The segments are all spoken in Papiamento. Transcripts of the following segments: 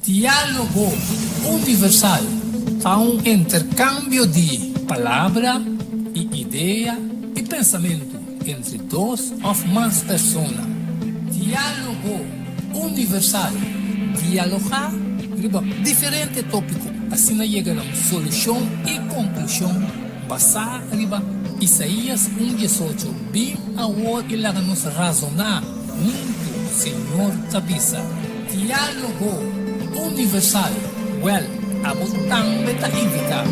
Diálogo Universal ta un interkambio di palabra i idea i pensamentu entre dos òf mas persona. Diálogo Universal, dialogá riba diferente tópiko, asina yega na un solushon i konklushon basá riba Isaías un diesocho, Bin awor i laga nos razoná huntu, Señor ta bisa. Diálogo Universal, Wèl, abo tambe ta invitá.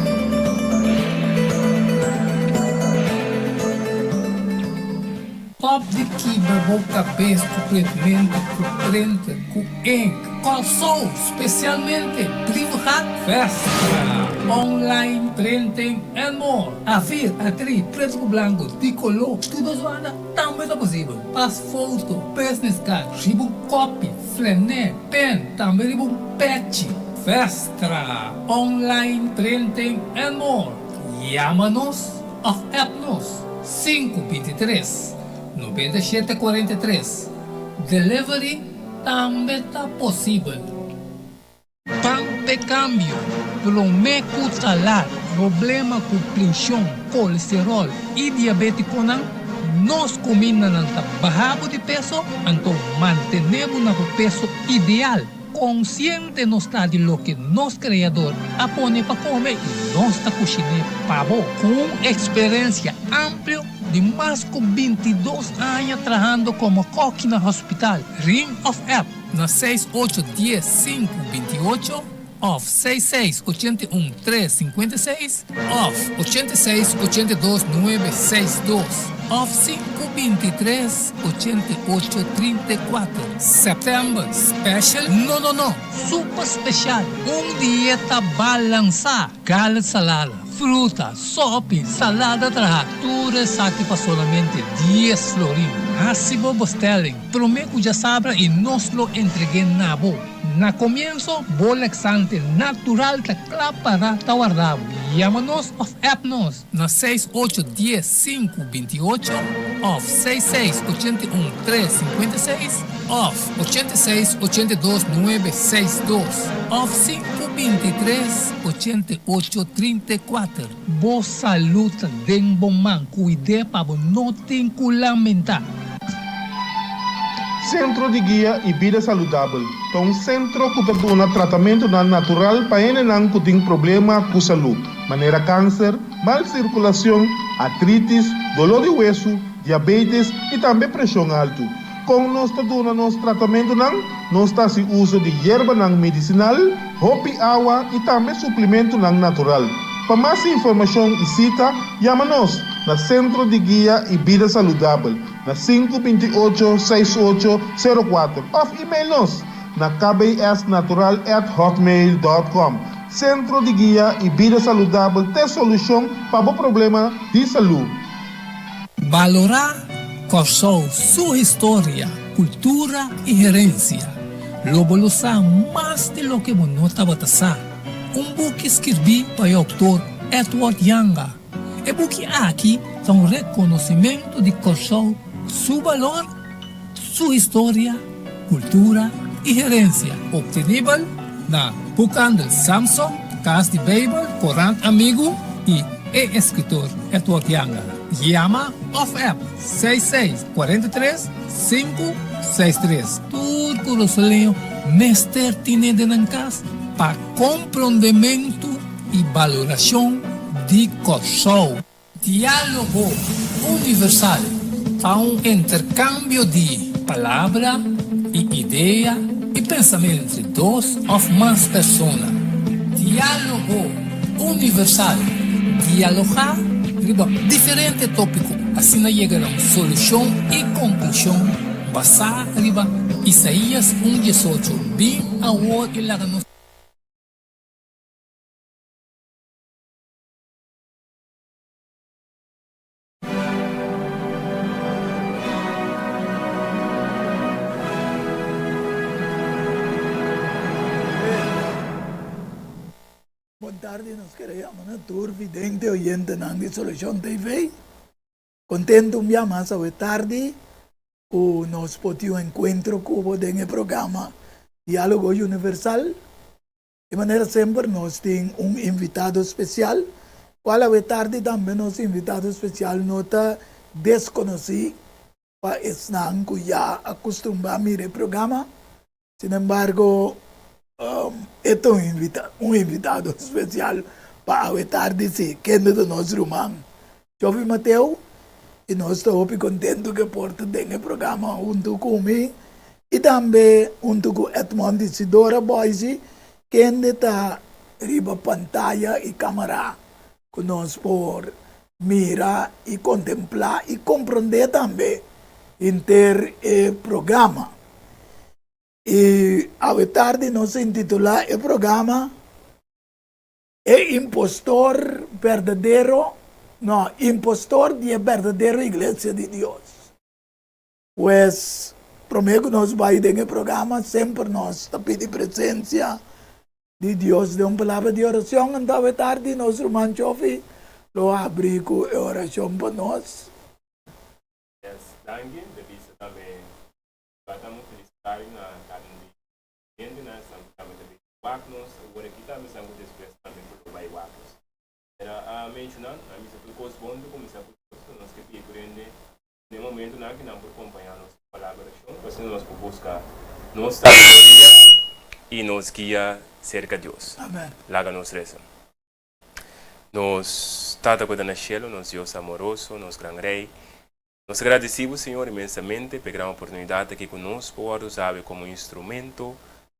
Stop di kibra bo kabes ku pretmento, ku printer, ku ink. Kòrsou, spesialmente Brievengat, Vestra, online printing and more. Afir, atri, pretu ku blanku, di koló, tur dos banda tambe ta posibel. Pas foto, business card, riba un kopi, flené, pen, tambe riba un pechi. Vestra, online printing and more. Yama nos òf app nos 5 23 97 43. Delivery tambe ta posibel. Ban p'e kambio, promé ku ta lat. Problema ku prenshon, kolesteròl i diabétikonan, nos kumindanan ta baha bo di peso, anto mantené bo na bo peso ideal. Konsiente nos ta di loke nos Kreador a pone pa kome i nos ta kushiné pa bo. Ku un eksperensia amplio di mas ku 22 aña trahando komo kòki na hospital, ring òf app na 6 8 10 5 28 òf 6 6 81 3 56 òf 86 82 9 6 2 òf 5 23 88 34. Sèptèmber special? No no no! Super spesial! Un dieta balansá! Gala salada, fruta, sopi, salada trahá, tur esaki pa solamente 10 florin. Hasi bo bestelling promé ku djasabra i nos lo entreg'é na bo. Na komienso, bo laxante natural ta kla pará ta warda bo. Yama nos òf app nos na 6 8 10 5 28 òf 6 6 81 3 56 òf 86 82 9 6 2 òf 5 23 88 34. Bo salú ta den bo man, kuid'é pa bo no tin ku lamentá. Sentro di Guia i Bida Saludabel ta un sentro ku ta duna tratamentunan natural pa hendenan ku tin problema ku salú, manera kanser, mal sirkulashon, artritis, doló di wesu, diabetes i tambe preshon altu. Kon nos ta duna nos tratamentunan? Nos ta hasi uso di yerbanan medisinal, hopi awa i tambe suplementunan natural. Pa mas informashon i sita, yama nos na Sentro di Guia i Bida Saludabel na 5 28 68 04 òf email nos na kbsnatural@hotmail.com. Sentro di Guia i Bida Saludabel ta solushon pa bo problema di salú. Balorá Kòrsou su historia, kultura i herensia. Lo bo lo sa mas di loke bo no tabata sa. Un buki skirbí pa e outor Edward Janga. E buki aki ta un rekonosimentu di Kòrsou su balor, su historia, kultura i herensia. Optenibel na Boekhandel Samson, Kas di Beibel, Korant Amigu i e eskritor Edward Janga. Yama òf app 66 43 5 63. Tur kurasoleño mester tine den nan kas pa komprondementu i balorashon di Kòrsou. Diálogo Universal ta un interkambio di palabra i idea i pensamentu entre dos òf mas persona. Diálogo Universal, dialogá riba diferente tópiko, asina yega na un solushon i konklushon basá riba Isaías un 18, Bin awor i laga nos. Bon tardi, nos ke yama na tur vidente oyentenan di Solucion TV. Contento un bia mas awe tardi ku nos por tin un encuentro ku bo den e programa Diálogo Universal. Di manera semper nos tin un invitado spesial, kual awe tardi tambe nos invitado spesial no ta deskonosí pa esnan ku ya a kustumbrá mira e programa. Sin embargo, e ta un invita un invitado spesial pa awe tardi si, kende ta nos ruman Jovi Mateo, i nos ta hopi kontentu ku e por ta den e programa huntu ku mi i tambe huntu ku Edmond Isidora Boisi, kende ta riba pantaya i kamara ku nos por mira i kontemplá i komprondé tambe henter e programa. I awe tardi nos a intitulá e programa E impostor berdadero, no, impostor di e berdadero iglesia di Dios. Pues, promé ku nos bai den e programa, semper nos ta pidi presensia di Dios den un palabra di orashon. Anto awe tardi nos ruman Chofi lo habri ku e orashon pa nos. Yes, danki. De bisa tambe bata un felis tardi na kada un di Hendenan esnan ku tambe ta bin wak nos awor aki tambe esnan ku despues tambe por lo bai wak nos. Pero a menshoná, a bisa tur kos bon ta kuminsá ku Dios, so nos ke pidi tur hende den e momentunan aki nan por kompañá nos ku palabra orashon pa asina nos por buska nos sabiduria i nos guia serka Dios. Amen. Laga nos resa. Nos Tata ku ta na shelu, nos Dios amoroso, nos gran Rei, Nos ta gradisí bo, Señor, inmensamente p'e gran oportunidat aki ku nos por wòrdu usá awe komo instrumento.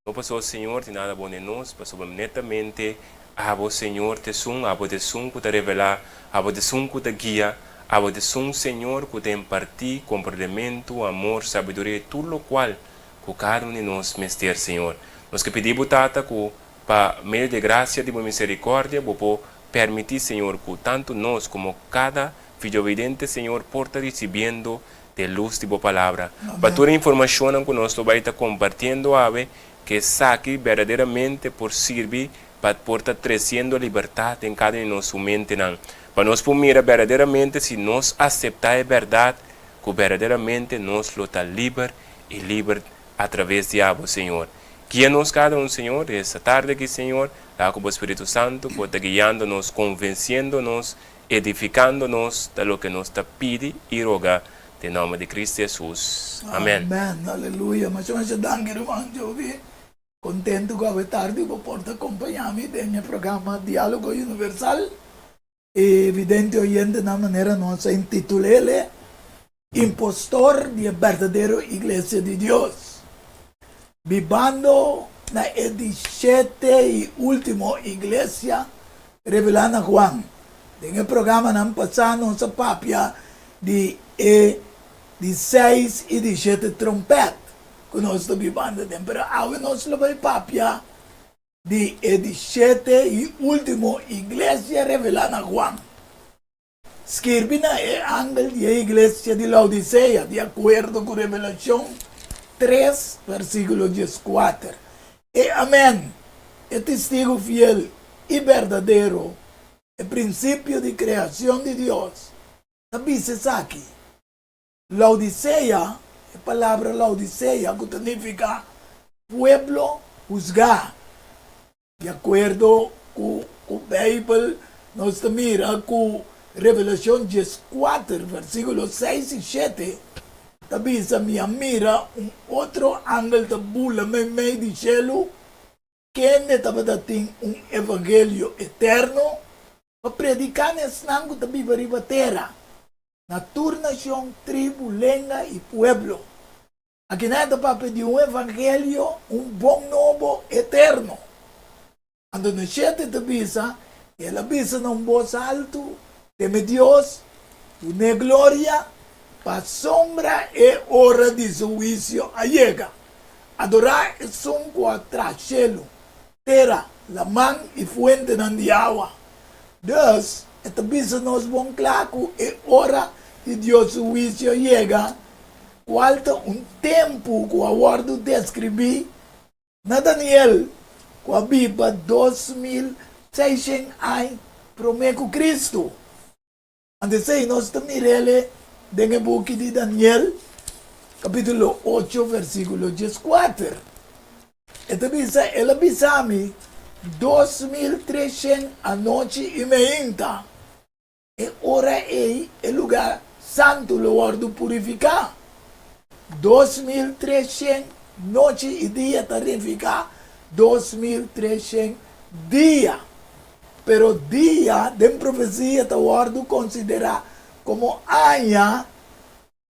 No pasobra, Señor, tin nada bon den nos, pasobra netamente abo, Señor, ta esun, abo ta esun ku ta revelá, abo ta esun ku ta guia, abo ta esun, Señor, ku ta impartí komprendementu, amor, sabiduria i tur lokual ku kada un di nos mester, Señor. Nos ke pidi bo, Tata, ku pa medio di e grasia di bo miserikòrdia bo por permití, Señor, ku tantu nos komo kada Videovidente Señor por ta ricibiendo de luz di bo palabra. Pa tur e informacionnan cu nos lo bay ta compartiendo awe, cu esaki berdaderamente por sirbi pa por ta treciendo libertad den cada di nos su mentenan. Pa nos por mira berdaderamente si nos acepta e berdad, cu berdaderamente nos lo ta liber y liber a traves di abo, Señor. Guia nos cada un, Señor, den esta tarde aki, Señor, laga cu bo Spiritu Santo por ta guiando nos, convenciendo nos, Edificando nos ta loke nos ta pidi y roga den nomber di Cristo Jesus. Amen. Amen aleluya masha masha danki ruman Jovi contento cu awe tardi bo por ta compaña mi den e programa Dialogo Universal y vidente oyentenan manera nos a intitulele Impostor di e berdadero Iglesia di Dios. Bibando na e di shete i último iglesia revelá na Juan. Den e programanan pasá nos a papia di e di seis i di shete trompèt ku nos ta bibando aden, pero awe nos lo bai papia di e di shete i último iglesia revelá na Juan. Skirbi na e angel di e iglesia di Laodisea, di akuerdo ku Revelashon tres, versíkulo dieskuater, E Amèn, e Testigu fiel i berdadero, e prinsipio di kreashon di Dios, ta bisa esaki. Laodisea, e palabra Laodisea ku ta nifiká pueblo husgá. Di akuerdo ku ku Beibel nos ta mira ku Revelashon dieskuater versíkulo seis i shete ta bisa, Mi a mira un otro angel ta bula meimei di shelu, kende tabata tin un evangelio eterno pa prediká na esnan ku ta biba riba tera, na tur nashon, tribu, lenga i pueblo. Akinan e ta papia di un evangelio, un bon nobo eterno. Anto na shete ta bisa, I el a bisa na un bos altu, Teme Dios, dun'é gloria, pasobra e ora di su huisio a yega. Adorá esun ku a traha shelu, tera, laman i fuentenan di awa. Dus, e ta bisa nos bon kla ku e ora di Dios su huisio yega, kual ta un tempu ku a wòrdu deskribí na Daniel, ku a biba 2600 aña promé ku Kristu. Anto esei nos ta mir'el den e buki di Daniel, kapítulo ocho, versíkulo dieskuater. E ta bisa, El a bisa mi, 2300 anochi i meinta. E ora ei e lugá santu lo wòrdu purifiká. 2300 nochi i dia ta nifiká 2300 dia. Pero dia den profesia ta wòrdu konsiderá komo aña.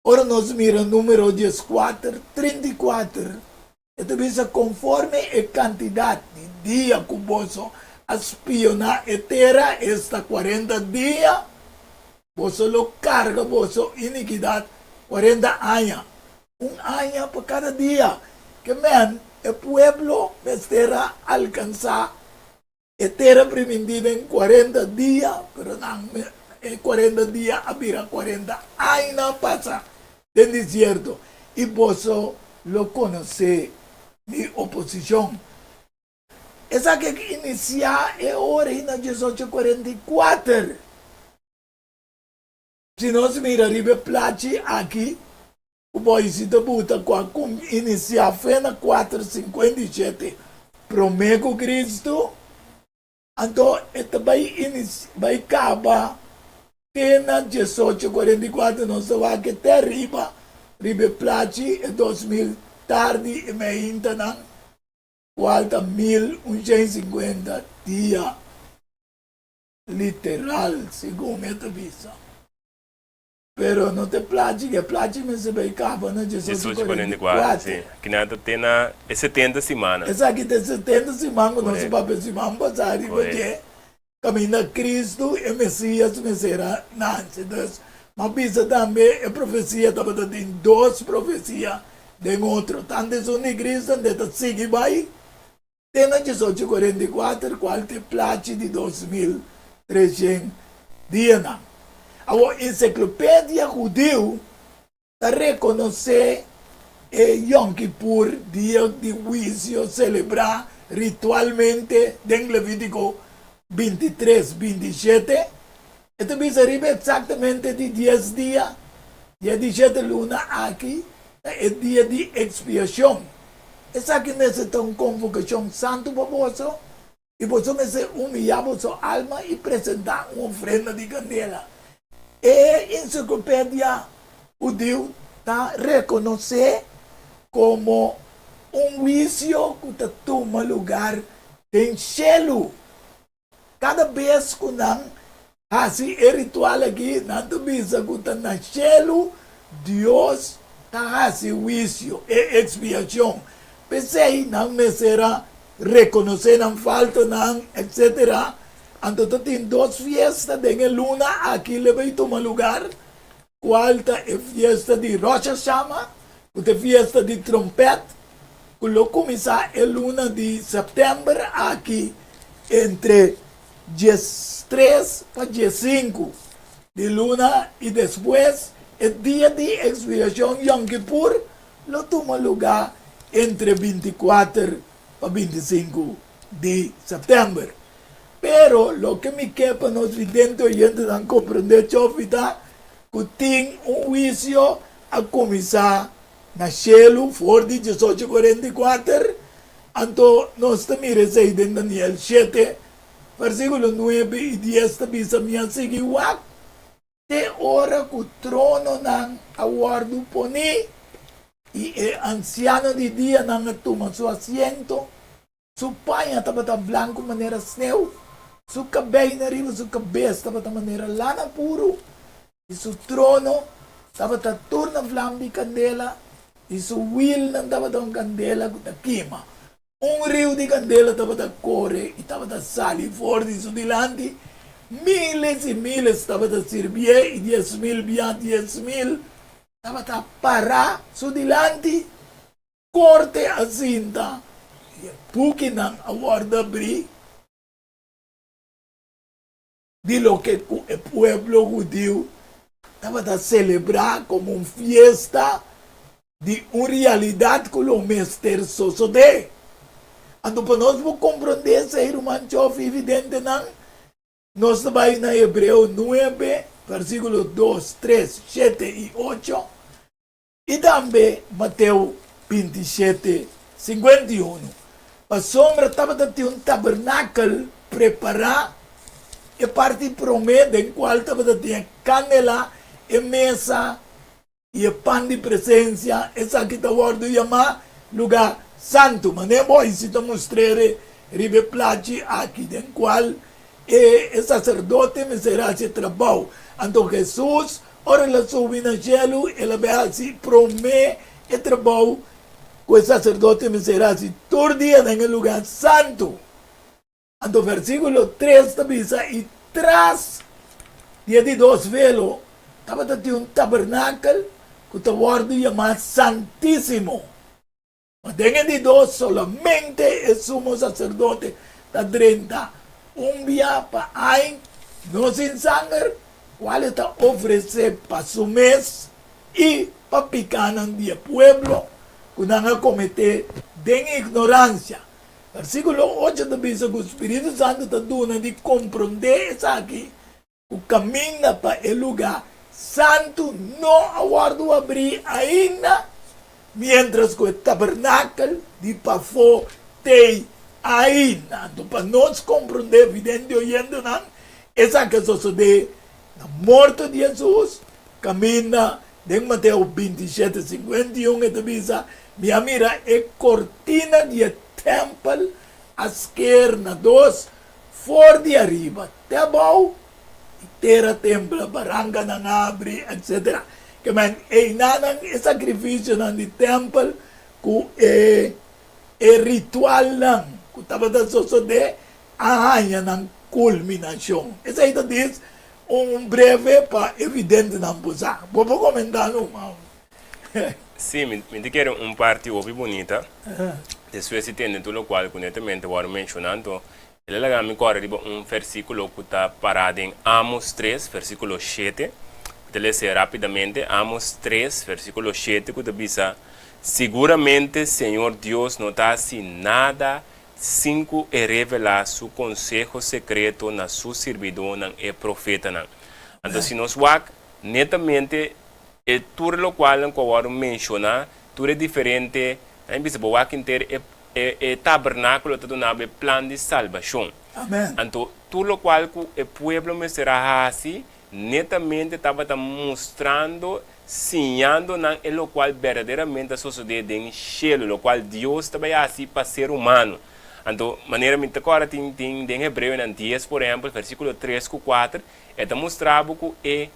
Ora nos mira Número dieskuater, 34, e ta bisa, Konforme e kantidat di dia ku boso a spioná e tera, esta 40 dia, boso lo karga boso inikidat 40 aña, un aña pa kada dia. Ke men, e pueblo mester a alkansá E tera primintí den 40 dia, pero nan e 40 dia a bira 40 aña pasa den desierto, i boso lo konosé mi oposishon. Esaki a inisiá e ora ei na 1844. Si nos mira riba e plachi aki, ku Boise ta buta ku a inisiá fe na 457 promé ku Kristu, anto e ta bai bai kaba te na 1844. Nos ta wak te ariba riba e plachi e 2000 tardi i meintanan, kual ta 1150 dia literal, segun e ta bisa. Pero no ta e plachi, ke plachi mester bai kaba na 1844, si. Kinan ta te na e 70 simannan. Esaki ta e 70 siman ku nos a papia siman pasá riba dje, kaminda Kristu, e Mesias, mester a nanse. Dus, m'a bisa tambe e profesia tabata tin dos profesia den otro. Tantu esun di Kristu, anto e ta sigui bai Te na 1844 kual ta e plachi di 2300 dianan. Awor Ensiklopedia Hudiu ta rekonosé e Yom Kippur, dia di huisio selebrá ritualmente den Levítiko 23, 27. E ta bisa riba eksaktamente di dies dia di e di shete luna aki ta e dia di ekspiashon. Esaki mester ta un konvokashon santu pa boso, i boso mester humiyá boso alma i presentá un ofrenda di kandela. E ensiklopedia hudiu ta rekonosé komo un huisio ku ta tuma lugar den shelu. Kada bes ku nan hasi e ritual aki, nan ta bisa ku ta na shelu Dios ta hasi huisio, e ekspiashon. P'esei nan mester a rekonosé nan faltanan, etsetera. Anto ta tin dos fiesta den e luna aki lo bai tuma lugar, kual ta e fiesta di Rosh Hashama, ku ta e fiesta di trompèt, ku lo kuminsá e luna di sèptèmber aki entre 13 pa 15 di luna i despues e dia di ekspiashon Yom Kippur lo tuma lugá entre 24 pa 25 di sèptèmber. Pero loke mi ke pa nos vidente oyentenan komprendé chofi ta ku tin un huisio a kuminsá na shelu for di 1844, anto nos ta mira esei den Daniel 7, versíkulo 9 i 10 ta bisa, Mi a sigui wak te ora ku trononan a wòrdu poní i e ansiano di dianan a tuma su asiento. Su paña tabata blanku manera sneu, su kabei na riba su kabes tabata manera lana puru, i su trono tabata tur na vlam di kandela, i su wilnan tabata un kandela ku ta kima. Un riu di kandela tabata kore i tabata sali for di su dilanti, miles i miles tabata sirbié, i 10,000 bia 10,000 tabata pará su dilanti. Korte a sinta i e bukinan a wòrdu abrí di loke ku e pueblo hudiu tabata selebrá komo un fiesta di un realidat ku lo mester sosodé. Anto pa nos por komprondé esei, ruman Chòfi i videntenan, nos ta bai na Hebreo 9, versíkulo 2, 3, 7 i 8. I tambe Mateo 27, 51. Pasobra tabata tin un tabernakel prepará, e parti promé den kual tabata tin e kandela, e mesa i e pan di presensia, esaki ta wòrdu yamá lugá santu. Manera bo si ta mustr'é riba e plachi aki den kual e saserdote mester hasi e trabou. Anto Hesus, ora el a subi na shelu, el a bai hasi promé e trabou ku e saserdote mester hasi tur dia den e lugá santu. Anto versíkulo tres ta bisa, I tras di e di dos velo tabata tin un tabernakel ku ta wòrdu yamá Santísimo. Ma den e di dos solamente e sumo saserdote ta drenta un bia pa ain, no sin sanger, kual e ta ofresé pa su mes i pa pikánan di e pueblo ku nan a kometé den ignoransia. Versíkulo ocho ta bisa ku spiritu santu ta duna di komprondé esaki, ku kaminda pa e lugá santu no a wòrdu abrí ainda, miéntras ku e tabernakel di pafó t'ei ainda. Anto pa nos komprondé, vidente oyentenan, esaki a sosodé na morto di Hesus, kaminda Den Mateo 27, 51 e ta bisa, Mi a mira e kortina di e tèmpel a sker na dos, for di ariba te abou, i tera tembla, barankanan a abri, etsetera. Ke men einanan e sakrifisionan di tèmpel ku e e ritualnan ku tabata sosodé a haña nan kulminashon. Esei ta dis Un breve pa e videntenan por sa. Bo por comenta numa? Sí, mi ta kere un parti hopi bunita. Despues di tende tur locual cu netamente worde menciona, anto el a laga mi corda riba un versiculo cu ta para den Amos tres, versiculo shete. Mi ta lesa e rapidamente, Amos tres, versiculo shete cu ta bisa, Siguramente Señor Dios no ta haci nada sin ku e revelá su konseho sekreto na su sirbidónan, e profetanan. Anto si nos wak netamente e tur lokualnan ku a wòrdu menshoná, tur e diferente, nan bisa bo wak henter e e tabernákulo ta duna bo e plan di salbashon. Anto tur lokual ku e pueblo mester a hasi netamente tabata mustrando, siñando nan e lokual berdaderamente a sosodé den shelu, lokual Dios ta bai hasi pa ser humano. Anto, manera mi ta kòrda tin tin den Hebreonan dies, por ehèmpel, versíkulo tres ku kuater, e ta mustra bo ku e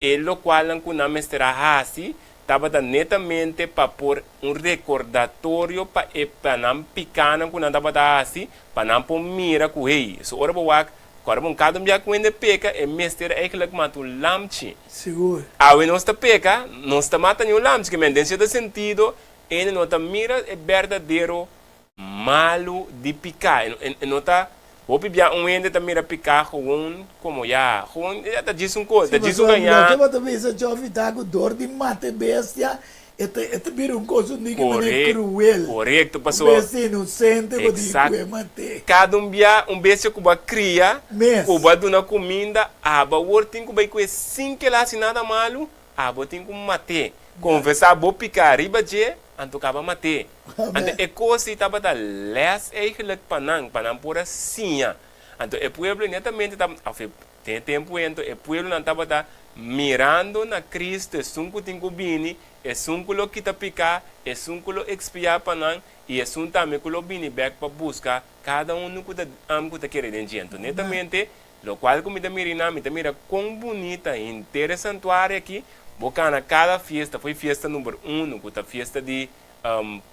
e lokualnan ku nan mester a hasi tabata netamente pa por un rekordatorio pa e pa nan pikánan ku nan tabata hasi, pa nan por mira ku, hey, so ora bo wak Kòrda bon, kada un bia ku hende peka, e mester eigenlijk mata un lamchi. Sigur. Awe nos ta peka, nos ta mata ni un lamchi. Ke men, den sierto sentido, hende no ta mira e berdadero malu di piká. E no ta, hopi bia un hende ta mira piká gewoon komo ya, gewoon ya ta djis un kos, ta djis un gañá. Loke bo ta bisa, Joffy, ta ku dor di mata e bestia, E ta e ta bira un cosa un diki manera cruel. Korekto, paso. Un bestia inocente bo di cu e mat'é. Cada un bia un bestia cu bo a cria, cu bo a duna cuminda, abo awor tin cu bay cu e sin cu el a haci nada malu, abo tin cu mat'é. Confesa bo pica riba dje, anto caba mat'é. Anto e cos ei tabata les eigenlijk pa nan, pa nan por a siña. Anto e pueblo netamente ta, of e Den e tempu ento e pueblonan tabata mirando na Cristo, esun ku tin ku bini, esun ku lo kita piká, esun ku lo ekspiá pa nan, i esun tambe ku lo bini bèk pa buska kada unu ku ta ku ta kere den dje. Anto netamente, lokual ku mi ta mira einan, mi ta mira kon bunita henter e santuario aki, bo kana kada fiesta, fo'i fiesta number unu, ku ta fiesta di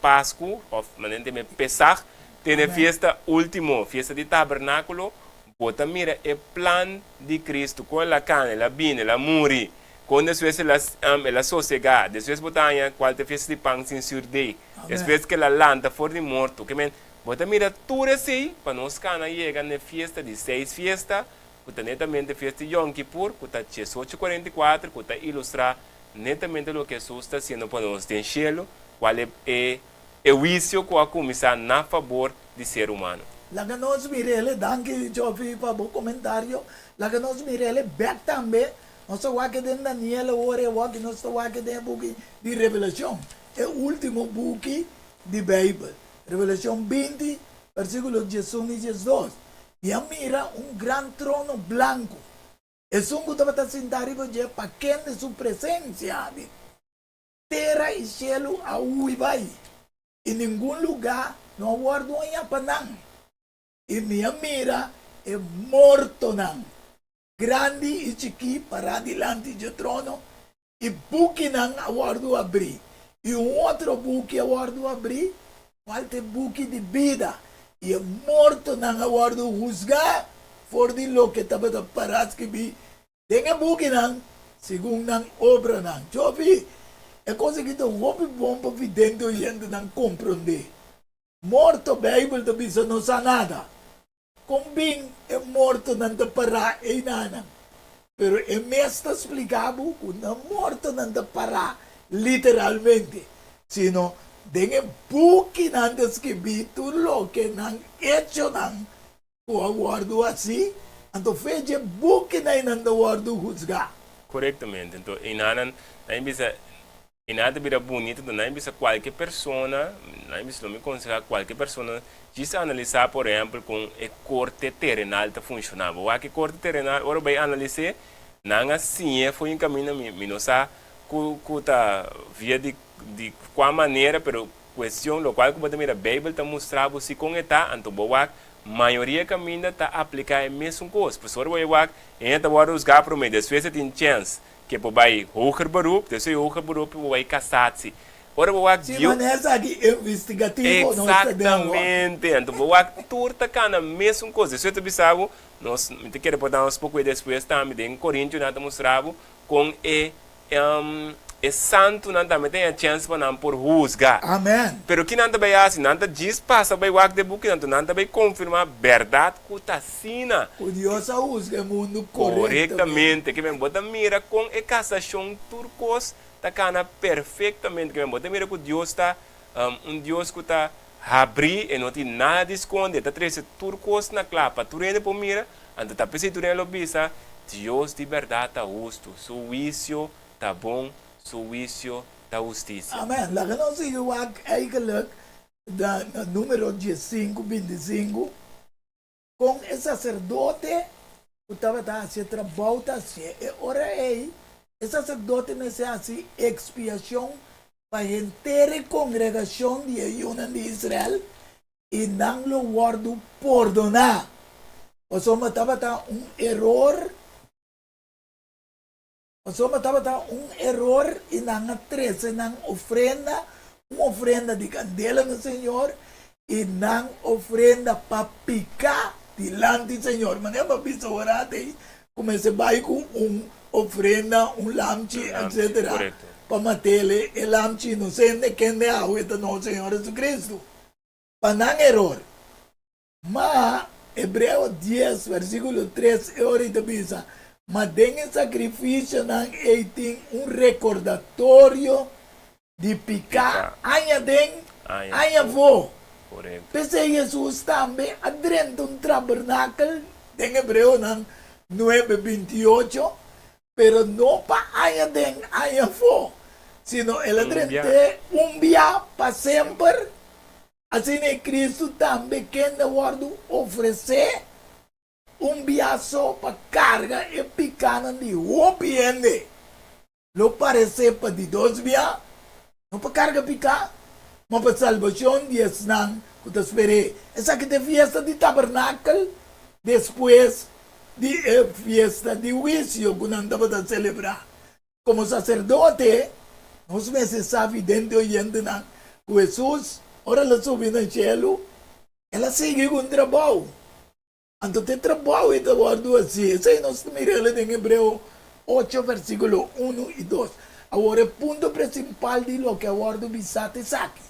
Pasku, òf manera nan ta yama e Pesach, te na e fiesta último, fiesta di Tabernákulo, Bo ta mira e plan di Cristo, kon el a cana, el a bini, el a muri, kon despues el a, el a sosega, despues bo ta haña cual ta e fiesta di pan sin zuurdeeg, despues cu el a lanta for di morto. Ke men, bo ta mira tur esey pa nos cana yega na e fiesta di seis fiesta, cu ta netamente fiesta di Yom Kippur, cu ta diesocho cuarenta i kuater, cu ta ilustra netamente loke Jesus ta haciendo pa nos den cielo, cual e, e, e huicio cu a cuminsa na fabor di ser humano. Laga nos mir'ele, danki Joffy pa bo comentario, laga nos mir'ele bek tambe, nos ta wak den Daniel awor e awor nos ta wak den e buki di Revelacion, e ultimo buki di Bijbel. Revelashon 20, versíkulo 11 i 12. Mi a mira un gran trono blanku. Esun ku tabata sintá riba dje pa kende su presensia di tera i shelu a hui bai, i ningun lugá no a wòrdu hañá pa nan. I mi a mira e mortonan, grandi i chikí, pará dilanti dje trono, i bukinan a wòrdu abrí. I un otro buki a wòrdu abrí, kual ta e buki di bida, i e mortonan a wòrdu husgá for di loke tabata pará skibí den e bukinan, segun nan obranan. Jofi, e kos aki ta hopi bon pa vidente oyentenan komprondé. Morto, Beibel ta bisa, no sa nada. Kon bin e mortonan ta pará einanan? Pero e mes ta splika bo ku no mortonan ta pará literalmente, sino den e bukinan ta skibí tur loke nan echonan ku a wòrdu hasí, anto fe dje bukinan einan ta wòrdu husgá. Korektamente. Anto einanan nan bisa E nan ta bira bunito ta nan bisa kualke persona, nan bisa lo mi konsehá kualke persona djis analisá por ehèmpel kon e korte terenal ta funshoná. Bo wak e korte terenal ora bo bai analis'é nan a siñ'é for un kaminda mi mi no sa ku ku ta via di di kua manera pero kuestion lokual ku bo ta mira beibel ta mustra bo si kon e ta anto bo wak mayoria kaminda ta apliká e mesun kos. Pasobra ora bo bai wak hende ta wòrdu husgá promé despues e tin chèns Ke bo bai hoger beroep, despues di hoger beroep bo bai casatsi. Ora bo wak Si Dios. manera esaki investigativo nos ta den awor. Exactamente, anto bo wak tur ta cana mesun cos. Despues ta bisa bo, nos, mi ta kere por da nos poco e despues tambe den Corintionan ta mustra bo con e e santunan tambe ta haña chance pa nan por huzga. Amen. Pero ki nan ta bai haci? Nan ta djis pasa bai wak den bukinan, anto nan ta bai confirma berdad cu ta asina. Ku Dios a husga e mundu korektamente. Korektamente. Ke men bo ta mira kon e kasashon tur kos ta kana perfektamente. Ke men bo ta mira ku Dios ta un Dios ku ta habrí, e no tin nada di skonde, e ta trese tur kos na kla pa tur hende por mira. Anto ta p'esei tur hende lo bisa, Dios di bèrdat ta hustu, su huisio ta bon, su huisio ta hustisia. Amen. Laga nos sigui wak eigenlijk na Numero diesinku bintisinku. Kon e saserdote ku tabata hasi e trabou ta hasié? E ora ei, e saserdote mester hasi ekspiashon pa henter e kongregashon di e yunan di Israel, i nan lo wòrdu pordoná, pasobra tabata un eror. Pasobra tabata un eror i nan a trese nan ofrenda, un ofrenda di kandela na Señor, i nan ofrenda pa piká dilanti Señor. Manera bo a bisa ora atei ku mester bai ku un ofrenda, un lamchi, etsetera, pa mat'el e lamchi inosente, kende awe ta nos Señor Jesucristo, pa nan eror. Ma, Hebreo dies, versíkulo tres e ora ei ta bisa, Ma den e sakrifisionan ei tin un rekordatorio di piká aña den, aña afó. P'esei Hesus tambe a drenta un tabernakel den Hebreonan nuebe, 28, pero no pa aña den, aña afó, sino el a drent'é un bia pa semper. Asina e Cristo tambe kende a wòrdu ofresé un bia so pa karga e pikánan di hopi hende, lo paresé pa di dos bia, no pa karga piká, ma pa salbashon di esnan ku ta sper'é. Esaki ta e fiesta di Tabernakel despues di e fiesta di huisio ku nan tabata selebrá. Komo saserdote, nos mester sa vidente oyentenan ku Hesus, ora el a subi na shelu, el a sigui ku un trabou. Anto te trabou ei ta wòrdu hasí. Esei nos ta mira el den Hebreo ocho versíkulo unu i dos. Awor e punto prinsipal di loke a wòrdu bisá ta esaki,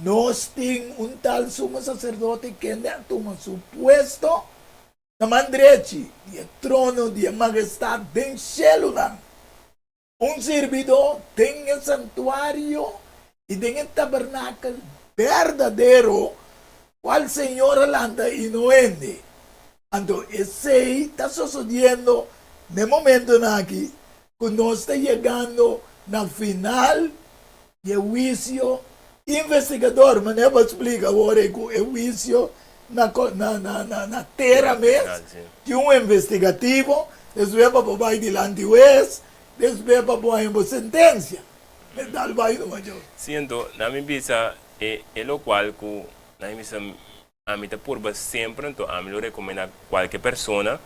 Nos tin un tal sumo saserdote kende a tuma su puesto na man drechi di e trono di e Mahestat den shelunan, un sirbidó den e santuario i den e tabernakel berdadero, kual Señor a lanta i no hende. Anto esei ta sosodiendo n'e momentonan aki ku nos ta yegando na final di e huisio. Investigador, manera bo a splika awor ei ku e huisio na na na na tera mes tin un investigativo, despues pa bo bai dilanti hues, despues pa bo haña bo sentensia. E tal bai numa djo. Sí, anto nan mi bisa e e lokual ku nan mi bisa ami ta purba semper, anto ami lo rekomendá kualke persona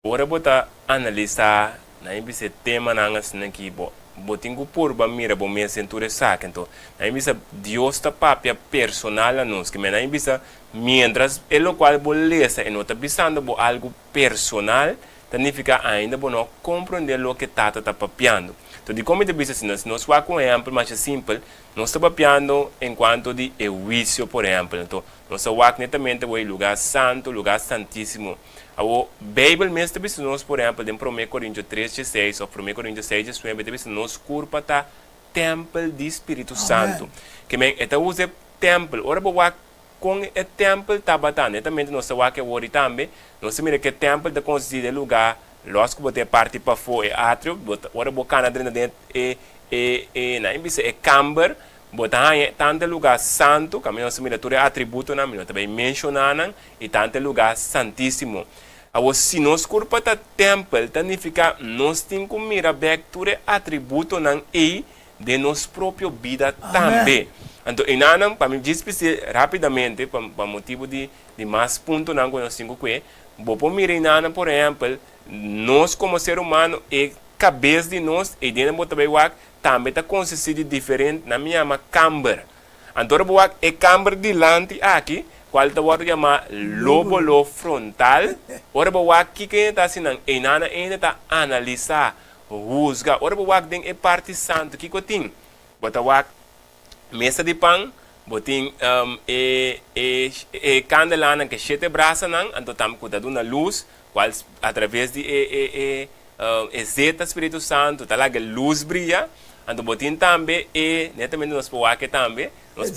Ora bo ta analisá nan e bisa e temanan asina ki bo bo tin ku purba mira bo mes den tur esaki. Anto nan e bisa Dios ta papia personal na nos. Kimen nan e bisa mientras e lokual bo lesa e no ta bisando bo algu personal ta nifiká ainda bo no a komprondé loke Tata ta papiando. Anto dikon mi ta bisa asina? Si nos wak un ehèmpel masha simpel, nos ta papiando enkuanto di e huisio por ehèmpel. Anto nos ta wak netamente bo e lugá santu, lugá santísimo. Awor, Beibel mes ta bisa nos, por ehèmpel, den Promé Korintio tres dieseis òf Promé Korintio seis diesnuebe, ta bisa nos kurpa ta tèmpel di spiritu santu. Ke men, e ta usa e tèmpel. Ora bo wak kon e tèmpel tabata, netamente nos ta wak awor i tambe, nos ta mira ku e tèmpel ta konsistí di e lugá lòs ku bo ta e parti pafó, e atrio, bo ta, ora bo kana drenta den e, e, e, nan bisa e kamber, Bo ta haña tantu e lugá santu, kaminda nos ta mira tur e atributonan, mi no ta bai menshoná nan, i tantu e lugá santísimo. Awor, si nos kurpa ta tèmpel, ta nifiká nos tin ku mira bèk tur e atributonan ei den nos propio bida tambe. Anto, enanan, pa mi djis bis'é rápidamente, pa pa motibu di di mas puntonan ku nos tin ku kue, bo por mira enanan, por ehèmpel, nos komo ser humano, e kabes di nos, ei den bo ta bai wak, Tambe ta konsistí di diferent nan mi yama kamber. Anto ora bo wak e kamber dilanti aki, kual ta wòrdu yamá lóbulo frontal, ora bo wak kiko hende ta hasi nan, einanan hende ta analisá, husga. Ora bo wak den e parti santu, kiko tin? Bo ta wak mesa di pan, bo tin e e e kandelanan ku e shete brasanan, anto tambe ku ta duna lus, kual atraves di e e e E zeta Spiritu Santu ta laga e lus bria, anto bo tin tambe e, netamente nos por wak e tambe, nos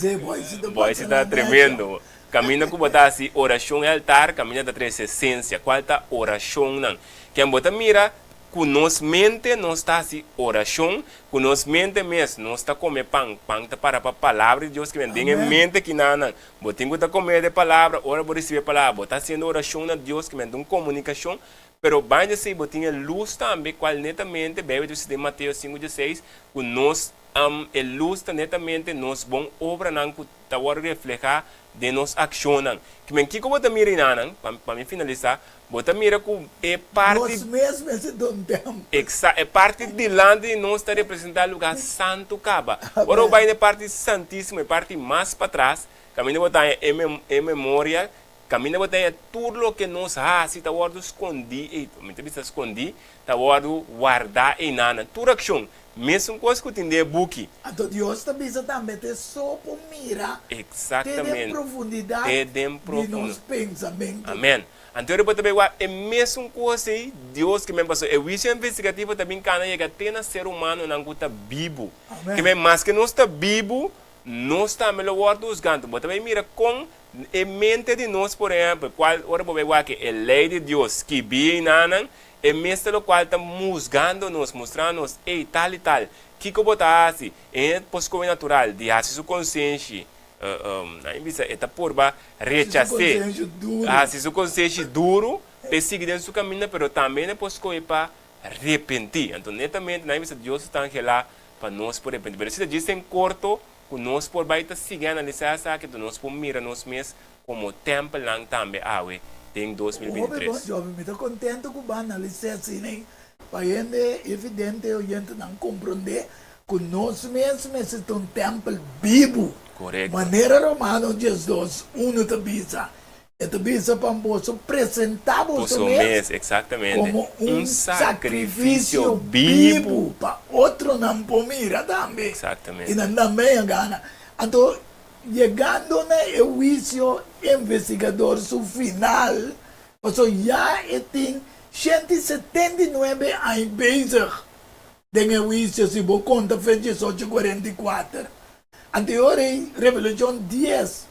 boisi ta tremendo, kaminda ku bo ta hasi orashon e altar, kaminda ta trese esensia, kual ta orashonnan. Ken bo ta mira ku nos mente nos ta hasi orashon, ku nos mente mes nos ta kome pan, pan ta para pa palabra di Dios, kimen den e mente kinanan bo tin ku ta kome e palabra, ora bo risibi e palabra bo ta hasiendo orashon na Dios, kimen ta un komunikashon. Pero banda esei bo tin e lus tambe cual netamente Bijbel ta bisa den Mateo sinku dieseis cu nos e lus ta netamente nos bon obranan cu ta worde refleha den nos accionnan. Kimen kico bo ta mira enanan, pa mi finalisa, bo ta mira cu e parti Nos mes mester ta un tempel. Exa, e parti dilanti di nos ta representa lugar santo caba. Ora bo bay na e parti santisimo, e parti mas patras, caminda bo ta haña e memorial Kaminda bo ta haña tur loke nos hasi ta wòrdu skondí ei, mi ta bisa skondí, ta wòrdu wardá einan. Tur akshon, mesun kos ku tin den e buki. Anto Dios ta bisa tambe te so por mira te den profundidat di nos pensamentu. Amèn. Anto ora bo ta bai wak e mesun kos ei, Dios ke men pasobra e huisio investigativo ta bin kana yega te na ser humanonan ku ta bibu. Ke men maske nos ta bibu, nos tambe lo wòrdu husgá. Anto bo ta bai mira kon E mente di nos, por ehempel, cual ora bo bay wak e ley di Dios skibi einanan, e mes ta locual ta musgando nos, mustrando nos, ey, tal y tal, kico bo ta haci? E hende por scoge natural di haci su consenshi, nan bisa, e ta purba rechas'é, haci su consenshi duro p'e sigui den su caminda, pero tambe hende por scoge pa repenti. Anto netamente nan bisa Dios ta angelá pa nos por repenti. Pero si ta djis den corto, Ku nos por bai ta sigui analisá esaki enton nos por mira nos mes komo tèmpelnan tambe awe den Hopi bon 2023. Joby, mi ta kontento ku bo a analis'é asina ei pa hende evidente oyentenan komprondé ku nos mes mester ta un tèmpel bibu. Korekto. Manera Romano 12, unu ta bisa, E ta bisa pa boso presentá boso Boso mes mes, exactamente, komo un un sakrifisio sakrifisio bibu. bibu pa otronan por mira tambe i Exactamente. nan tambe a gana. Anto, yegando na e huisio investigador su final, pasobra ya e tin 179 aña bezig den e huisio, si bo konta fe 1844. Anto e ora ei, Revelashon 10,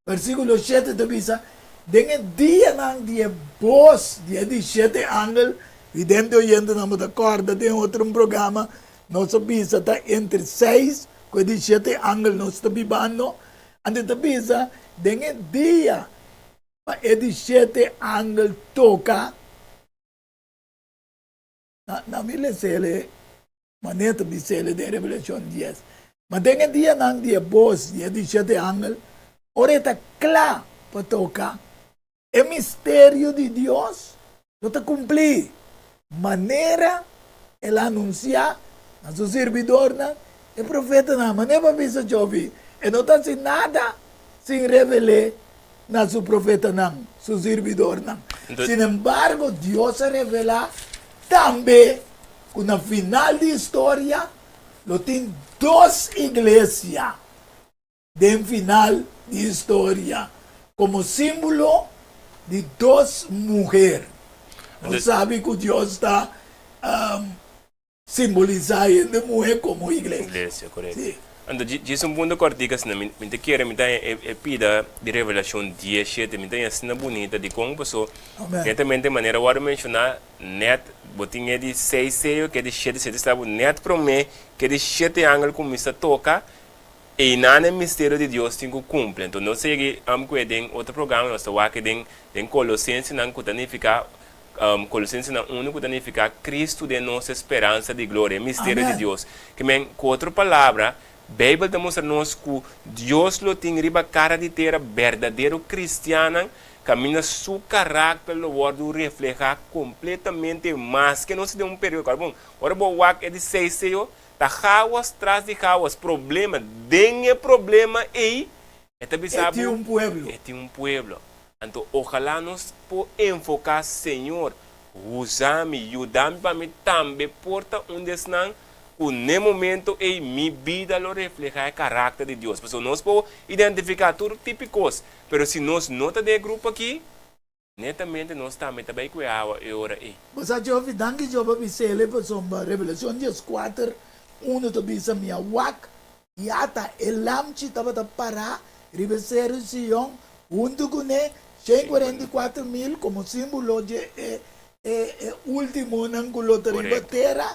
Versíkulo shete ta bisa, Den e dianan di e bos di e di shete angel, vidente oyentenan bo ta kòrda den otro un programa nos a bisa ta entre seis ku e di shete angel nos ta bibando, anto e ta bisa den e dia pa e di shete angel toka, na mi les'el manera ta bis'el den Revelashon dies, ma den e dianan di e bos di e di shete angel, ora e ta kla pa toka, E misterio di Dios lo ta cumplí manera el a anunciá na su sirbidornan, e profetanan. Manera bo a bisa Jovi, e no ta haci nada sin revel'é na su profetanan, su sirbidornan. Sin embargo, Dios a revelá tambe cu na final di historia lo tin dos iglesia. Den final di historia como símbolo di dos muher. Nos sabi cu Dios ta simbolisa hende muhe como iglesia. Iglesia, correcto. Si. Anto djis un punto cortico asina, mi mi ta kere mi ta haña e e pida di Revelacion diesshete, mi ta haña asina bunita dikon paso Amen. netamente manera wòrdu menshoná nèt bo tin e di seis seyo ke di shete seyo ta sta bo nèt promé ke di shete angel kuminsá toka Einan e misterio di Dios tin ku kumpli. Anto nos sigui ku e den otro programa, nos ta wak e den den Kolosensenan ku ta nifiká Kolosensenan unu ku ta nifiká Kristu den nos e speransa di gloria, e misterio di Amen. Dios. Ke men, ku otro palabra, Beibel ta mustra nos ku Dios lo tin riba kara di tera berdadero kristiannan kaminda su karakter lo wòrdu reflehá kompletamente maske nos ta den un periodo. Kòrda bon, ora bo wak e di seis seo, Ta chaos tras di chaos, problema den e problema ei, e ta bisa E tin bo, un pueblo. e tin un pueblo. Anto ojalá nos por enfoká, Señor, usa mi, yuda mi pa mi tambe por ta un di esnan ku n'e momento ei mi bida lo reflehá e karakter di Dios. Pasobra nos por identifiká tur tipo di kos, pero si nos no ta den e grupo aki, Netamente nos tambe ta bai ku e awa e ora ei. Bo sa Jovi, danki Job a bis'el pasobra Revelacion dieskuater, unu ta bisa mi a wak i ata e lamchi tabata pará riba e seru Sion huntu kuné 144,000 komo símbolo dje e e últimonan ku lo ta riba tera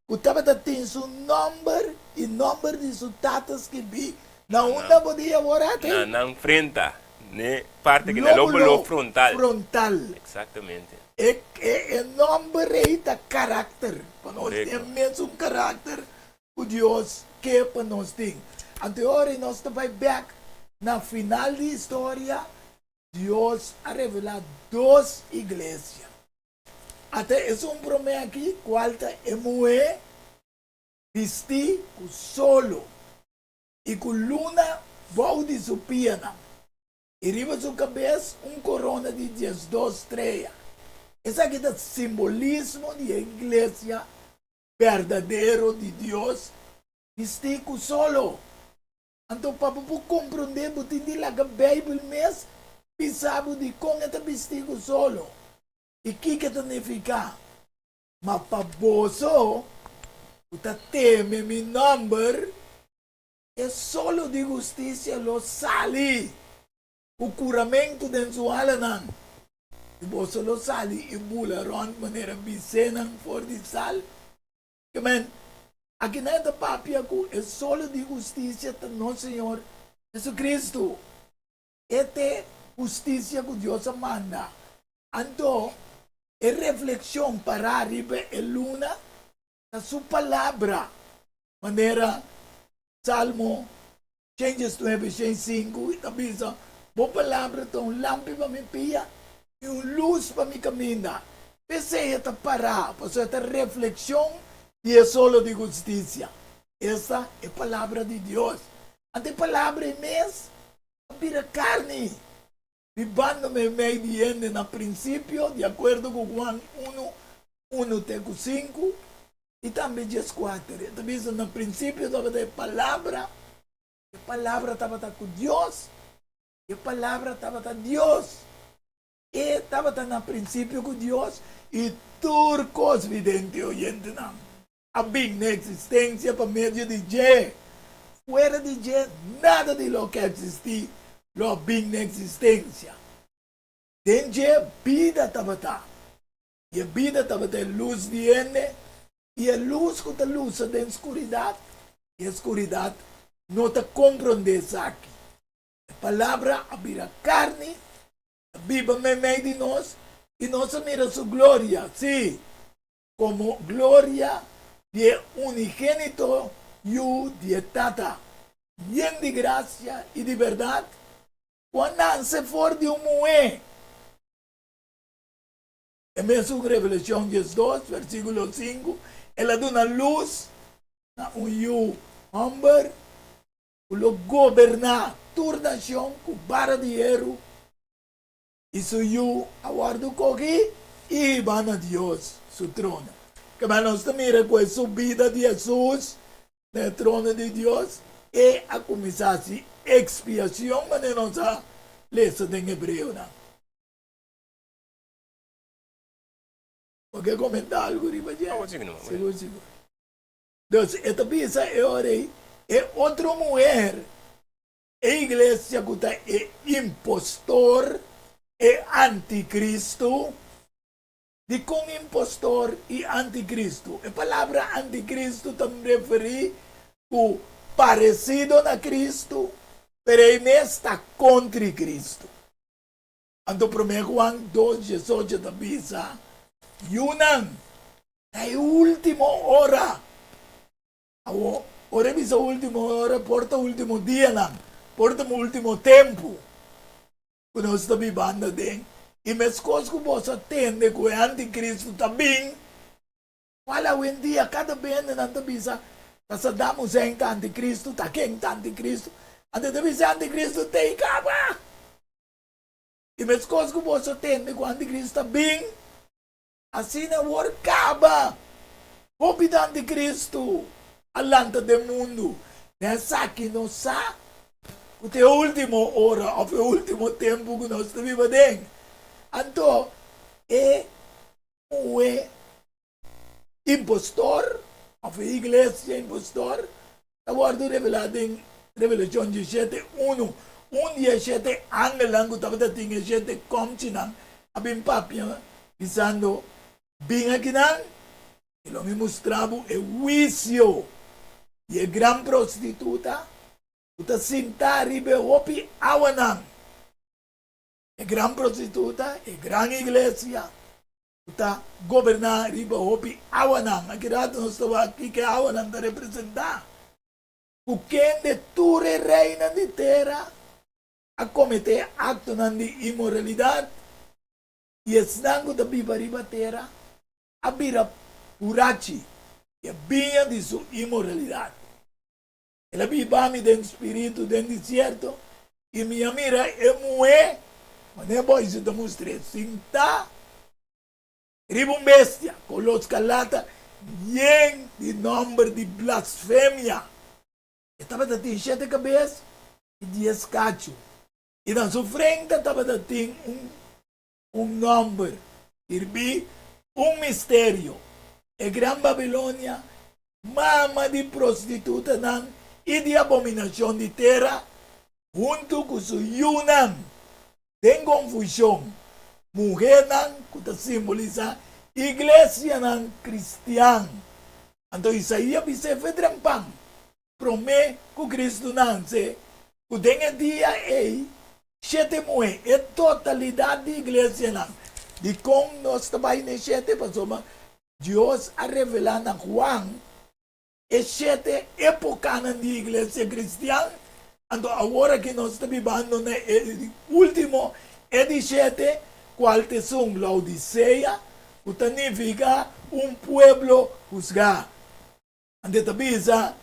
ku tabata tin su nòmber i nòmber di su tata skibí na unda bo di awor ati? Na nan frenta, n'e parti aki, na lóbulo frontal. Frontal. Exactamente. E e nòmber ei ta karakter, pa nos tin e mesun karakter ku Dios ke pa nos tin. Anto e ora ei nos ta bai bèk na final di historia, Dios a revelá dos iglesia. Ata esun promé aki kual ta e muhé bistí ku solo i ku luna bou di su pianan, i riba su kabes un korona di diesdos strea. Esaki ta simbolismo di e iglesia berdadero di Dios bistí ku solo. Anto pa bo por komprondé bo tin di laga Beibel mes bisa bo dikon e ta bistí ku solo. I kiko ta nifiká? Ma pa boso ku ta teme mi nòmber, e solo di hustisia lo sali ku kuramentu den su alanan, i boso lo sali i bula rònt manera bisénan for di sal. Amen. Akinan e ta papia ku e solo di hustisia ta nos Señor Jesucristo. E t'e hustisia ku Dios a manda. Anto, e reflekshon pará riba e luna ta su palabra, manera Salmo 119, 105 ta bisa, Bo palabra ta un lampi pa mi pia i un lus pa mi kaminda. P'esei e ta pará, pasobra e ta reflekshon di e solo di hustisia, esta, e palabra di Dios. Anto e palabra ei mes a bira karni, bibando meimei di hende na prinsipio, di akuerdo ku Juan unu, unu te ku sinku, i tambe dieskuater. E ta bisa, Na prinsipio tabata e Palabra, e Palabra tabata ku Dios, i e Palabra tabata Dios. E tabata na prinsipio ku Dios, i tur kos vidente i oyentenan a bin na eksistensia pa medio di dje. Fuera di dje, nada di loke a eksistí lo a bin na eksistensia. Den dje bida tabata, i e bida tabata e lus di hende, i e lus ku ta lusa den skuridat, i e skuridat no ta komprondé esaki. E Palabra a bira karni, a biba meimei di nos, i nos a mira su gloria, sí, komo gloria di e unigénito Yu di e Tata, yen di grasia i di bèrdat, ku a nanse for di un muhé. E mesun Revelashon 12, versíkulo 5, el a duna lus na un yu hòmber ku lo goberná tur nashon ku bara di heru, i su yu a wòrdu kogí i hibá na Dios su trono. Kaba nos ta mira ku e subida di Hesus na e trono di Dios, e a kuminsá hasi ekspiashon manera nos a lesa den Hebreonan. Bo ke komentá algu riba dje? Sigur, sigur. Dus e ta bisa e ora ei, e otro muher, e iglesia ku ta e impostor, e anticristo. Dikon impostor i anticristo? E palabra anticristo ta referí ku paresido na Cristo, pero ei mes ta kontri Cristo. Anto Promé Juan dos diesocho ta bisa, Yunan, ta e último ora. Awor, ora e bisa último ora, por ta último dianan, por ta último tempu ku nos ta bibando aden. I meskos ku boso a tende ku e antikristu ta bin, Kual awendia kada bende nan ta bisa ta Saddam Hussein ta antikristu, ta ken ta antikristu, anto ta bisa e antikristu t'ei kaba. I meskos ku boso tende ku antikristu ta bin, asina awor kaba. Hopi ta antikristu a lanta den mundu. Den esaki nos sa ku ta e último ora òf e último tempu ku nos ta biba den. Anto e muhé impostor òf e iglesia impostor ta wòrdu revelá den Revelashon diesshete unu. Un di e shete angelnan ku tabata tin e shete kòmchinan a bin papia bisando, Bin akinan, i lo mi mustra bo e huisio di e gran prostituta ku ta sintá riba e hopi awanan. E gran prostituta, e gran iglesia, ku ta goberná riba hopi awanan. Aki rato nos ta wak kiko e awanan ta representá. Ku kende tur e reinan di tera a kometé aktonan di inmoralidat, i esnan ku ta biba riba tera a bira burachi di e biña di su inmoralidat. El a biba mi den spiritu den desierto, i mi a mira e muhé, manera boisu ta mustr'é, sintá riba un bestia koló skarlata yen di nòmber di blasfemia. E tabata tin shete kabes i dies kachu, i na su frenta tabata tin un un nòmber skirbí, un misterio, E Gran Babilonia, mama di prostitutanan i di abominashon di tera, huntu ku su yunan den konfushon, muhénan ku ta simbolisá iglesianan kristian. Anto Isaías bis'é fe trempan, Promé ku Kristu nanse, ku den e dia ei shete muhé, e totalidat di iglesianan. Dikon nos ta bai n'e shete? Pasobra Dios a revelá na Juan e shete épokanan di iglesia kristian, anto awor aki nos ta bibando na e último, e di shete, kual ta esun Laodisea, ku ta nifiká un pueblo husgá. Ante ta bisa,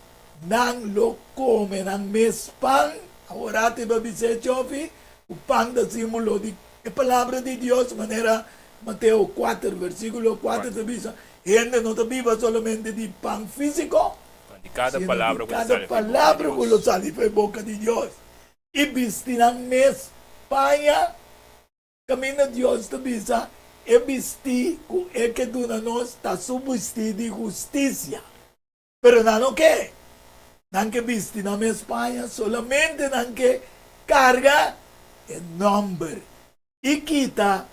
Nan lo kome nan mes pan. Awor ati bo a bisa e chofi ku pan ta símbolo di e palabra di Dios, manera Mateo kuater versíkulo kuater ta bisa, Hende no ta biba solamente di pan físiko, sino di kada palabra ku lo sali for e boka di Dios. I bisti nan mes paña. Kaminda Dios ta bisa, E bistí ku e ke duna nos ta su bistí di hustisia. Pero nan no ke. Nan ke bisti nan mes paña, solamente nan ke karga e nòmber i kita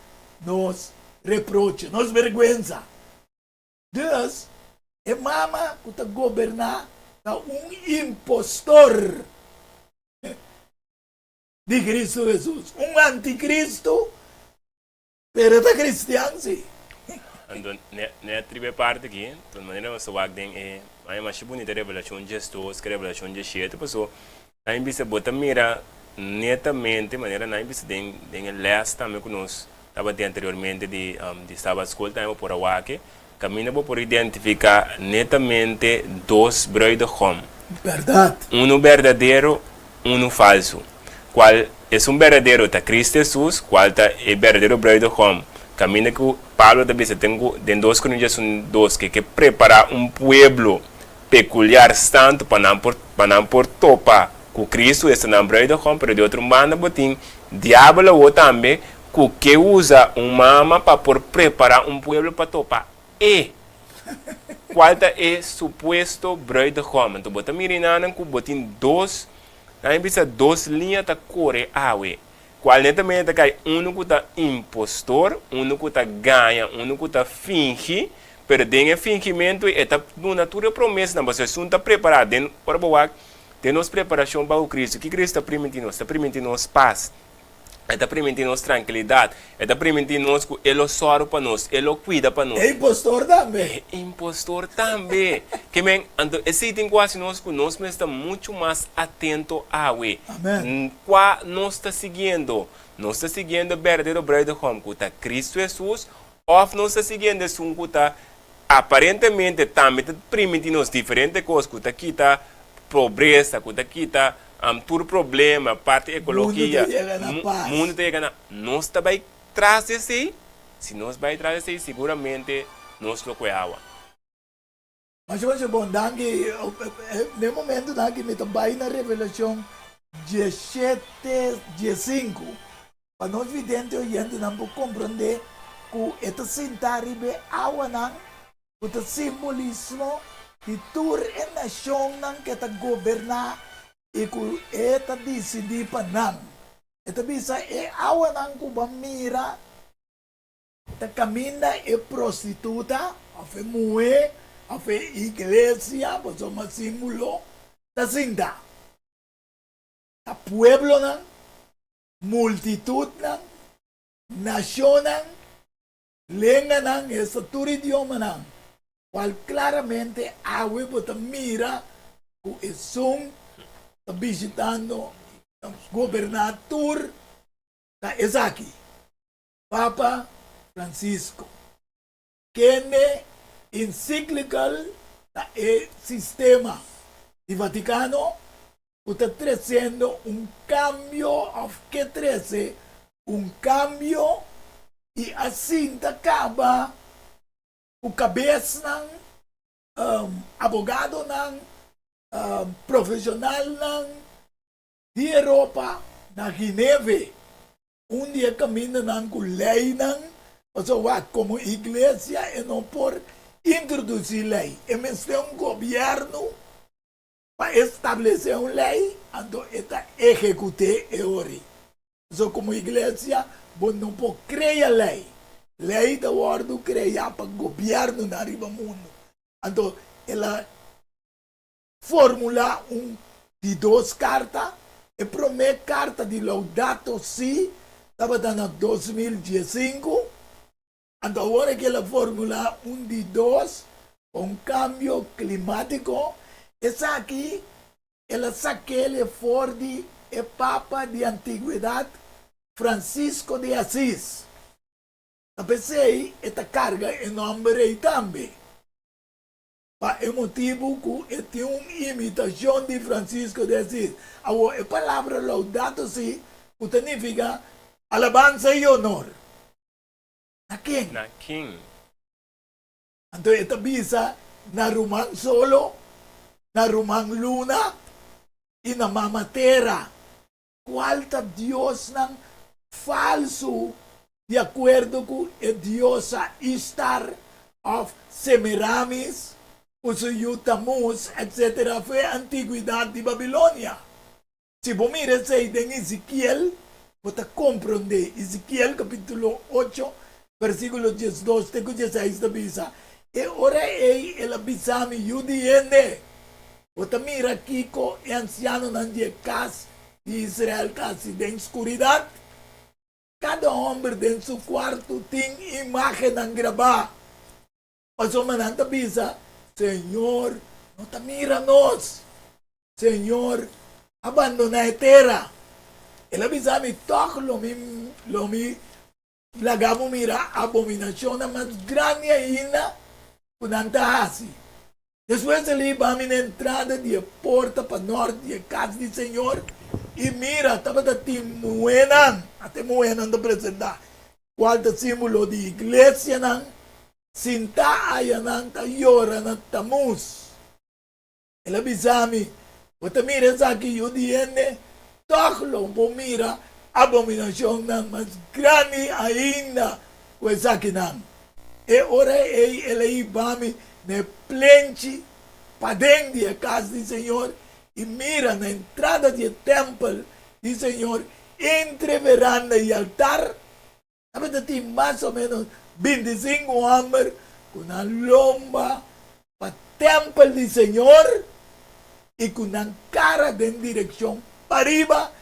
nos reproche, nos bèrgwensa. Dus, e mama ku ta goberná. ta un impostor di Cristo Hesus, un anticristo, pero e ta cristian si. Anto ne riba e parti aki, to manera nos ta wak den e aña masha bunita Revelashon diesdos ku Revelashon diesshete, paso nan bisa bo ta mira netamente manera nan bisa den den e lès tambe ku nos tabatin anteriormente di di Sabat School tambe bo por a wak e kaminda bo por identifiká netamente dos bruidegom. Bèrdat. Unu berdadero unu falsu, kual esun berdadero ta Cristo Hesus, kual ta e berdadero bruidegom, kaminda ku Pablo ta bisa ten ku den dos Korintios un dos ke ke prepará un pueblo pekuliar santu pa nan por pa nan por topa ku Cristo, esta nan bruidegom, pero di otro banda bo tin diabel awo tambe ku ke usa un mama pa por prepará un pueblo pa topa e Cual ta e supuesto bruidegom? Anto bo ta mira enanan cu bo tin dos, nan e bisa dos liña ta core awe. Cual netamente ta cay uno cu ta impostor, uno cu ta gaña, uno cu ta fingi, pero den e fingimento e ta duna tur e promesanan, pasobra esun ta prepara den, ora bo wak den nos preparacion pa cu Cristo, ki Cristo ta priminti nos? Ta priminti nos paz. E ta primintí nos trankilidat. E ta primintí nos ku e lo sòru pa nos, e lo kuida pa nos. E impostor tambe. E impostor tambe. Ke men, anto esei tin ku hasi nos ku nos mester ta muchu mas atento awe. Amen. Kua nos ta siguiendo? Nos ta siguiendo e berdadero bruidegom ku ta Kristu Hesus òf nos ta siguiendo esun ku ta aparentemente tambe ta primintí nos diferente kos ku ta kita pobresa, ku ta kita Tur problema, parti ekologia, Mundu ta yega na pas. Mundu ta yega na, nos ta bai tras di esei? Si nos bai tras di esei, siguramente nos lo kue awa. Masha masha bon, danki. Den momentunan aki mi ta bai na Revelashon diesshete, diesinku, pa nos vidente oyentenan por komprondé ku e ta sintá riba e awanan ku ta simbolismo di tur e nashonnan ku e ta goberná i ku e ta disidí pa nan. E ta bisa e awanan ku bo a mira ta kaminda e prostituta òf e muhé òf e iglesia, pasobra símbolo, ta sinta. Ta pueblonan, multitutnan, nashonnan Lenganan, esta tur idiomanan, cual claramente awe bo ta mira cu esun ta bishitando goberna tur ta esaki, Papa Francisco, kende encyclical ta e sistema di Vaticano cu ta treciendo un cambio of ke trece un cambio y a sinta caba cu cabesnan, abogadonan, profesionalnan di Europa na Gineve, un di e camindanan cu leynan, pasobra wak como iglesia e no por introduci ley, e mester un gobierno Pa establesé un lei, anto e ta ehekut'é e ori. Pasobra komo iglesia bo no por krea lei. Lei ta wòrdu kreá pa gobièrnunan riba mundu. Anto el a formulá un di dos karta. E promé karta di Laudato Si tabata na 2015. Anto awor e keda formula un di dos pa un kambio klimátiko, esaki el a sak'el for di e papa di antigwedat Francisco de Asís. Ta p'esei e ta karga e nòmber ei tambe, pa e motibu ku e tin un imitashon di Francisco de Asís. Awor e palabra Laudato Si ku ta nifiká alabansa i onor. Na ken? Na ken? Anto e ta bisa na ruman solo, na ruman luna i na mama tera, kual ta diosnan falsu di akuerdo ku e diosa Ishtar òf Semiramis ku su yu Tamuz, etsetera, for e antiguidat di Babilonia. Si bo mira esei den Ezekiel, bo ta komprondé. Ezekiel kapítulo ocho, versíkulo diesdos te ku dieseis ta bisa, E ora ei el a bisa mi, Yu di hende! Bo ta mira kiko e ansianonan di e kas di Israel ta hasi den skuridat? Kada hòmber den su kuartu tin imágennan grabá. Pasobra nan ta bisa, Señor no ta mira nos. Señor a bandoná e tera. El a bisa mi, Tòg lo mi lo mi laga bo mira abominashonnan mas grandi ainda ku nan ta hasi. Despues el hiba mi na entrada di e porta pa nòrt di e kas di señor, i mira, tabata tin muhénan, ata e muhénan ta presentá, kual ta símbolo di iglesianan, sintá ayanan ta yora na Tamuz. El a bisa mi, Bo ta mira esaki, yu di hende? Tòg lo bo mira abominashonnan mas grandi ainda ku esakinan. E ora ei el a hiba mi na e plenchi paden di e kas di señor, i mira, na entrada di e tèmpel di señor, entre veranda i altar, Tabata tin mas o ménos bintisinku hòmber ku nan lomba pa tèmpel di Señor i ku nan kara den direkshon pariba,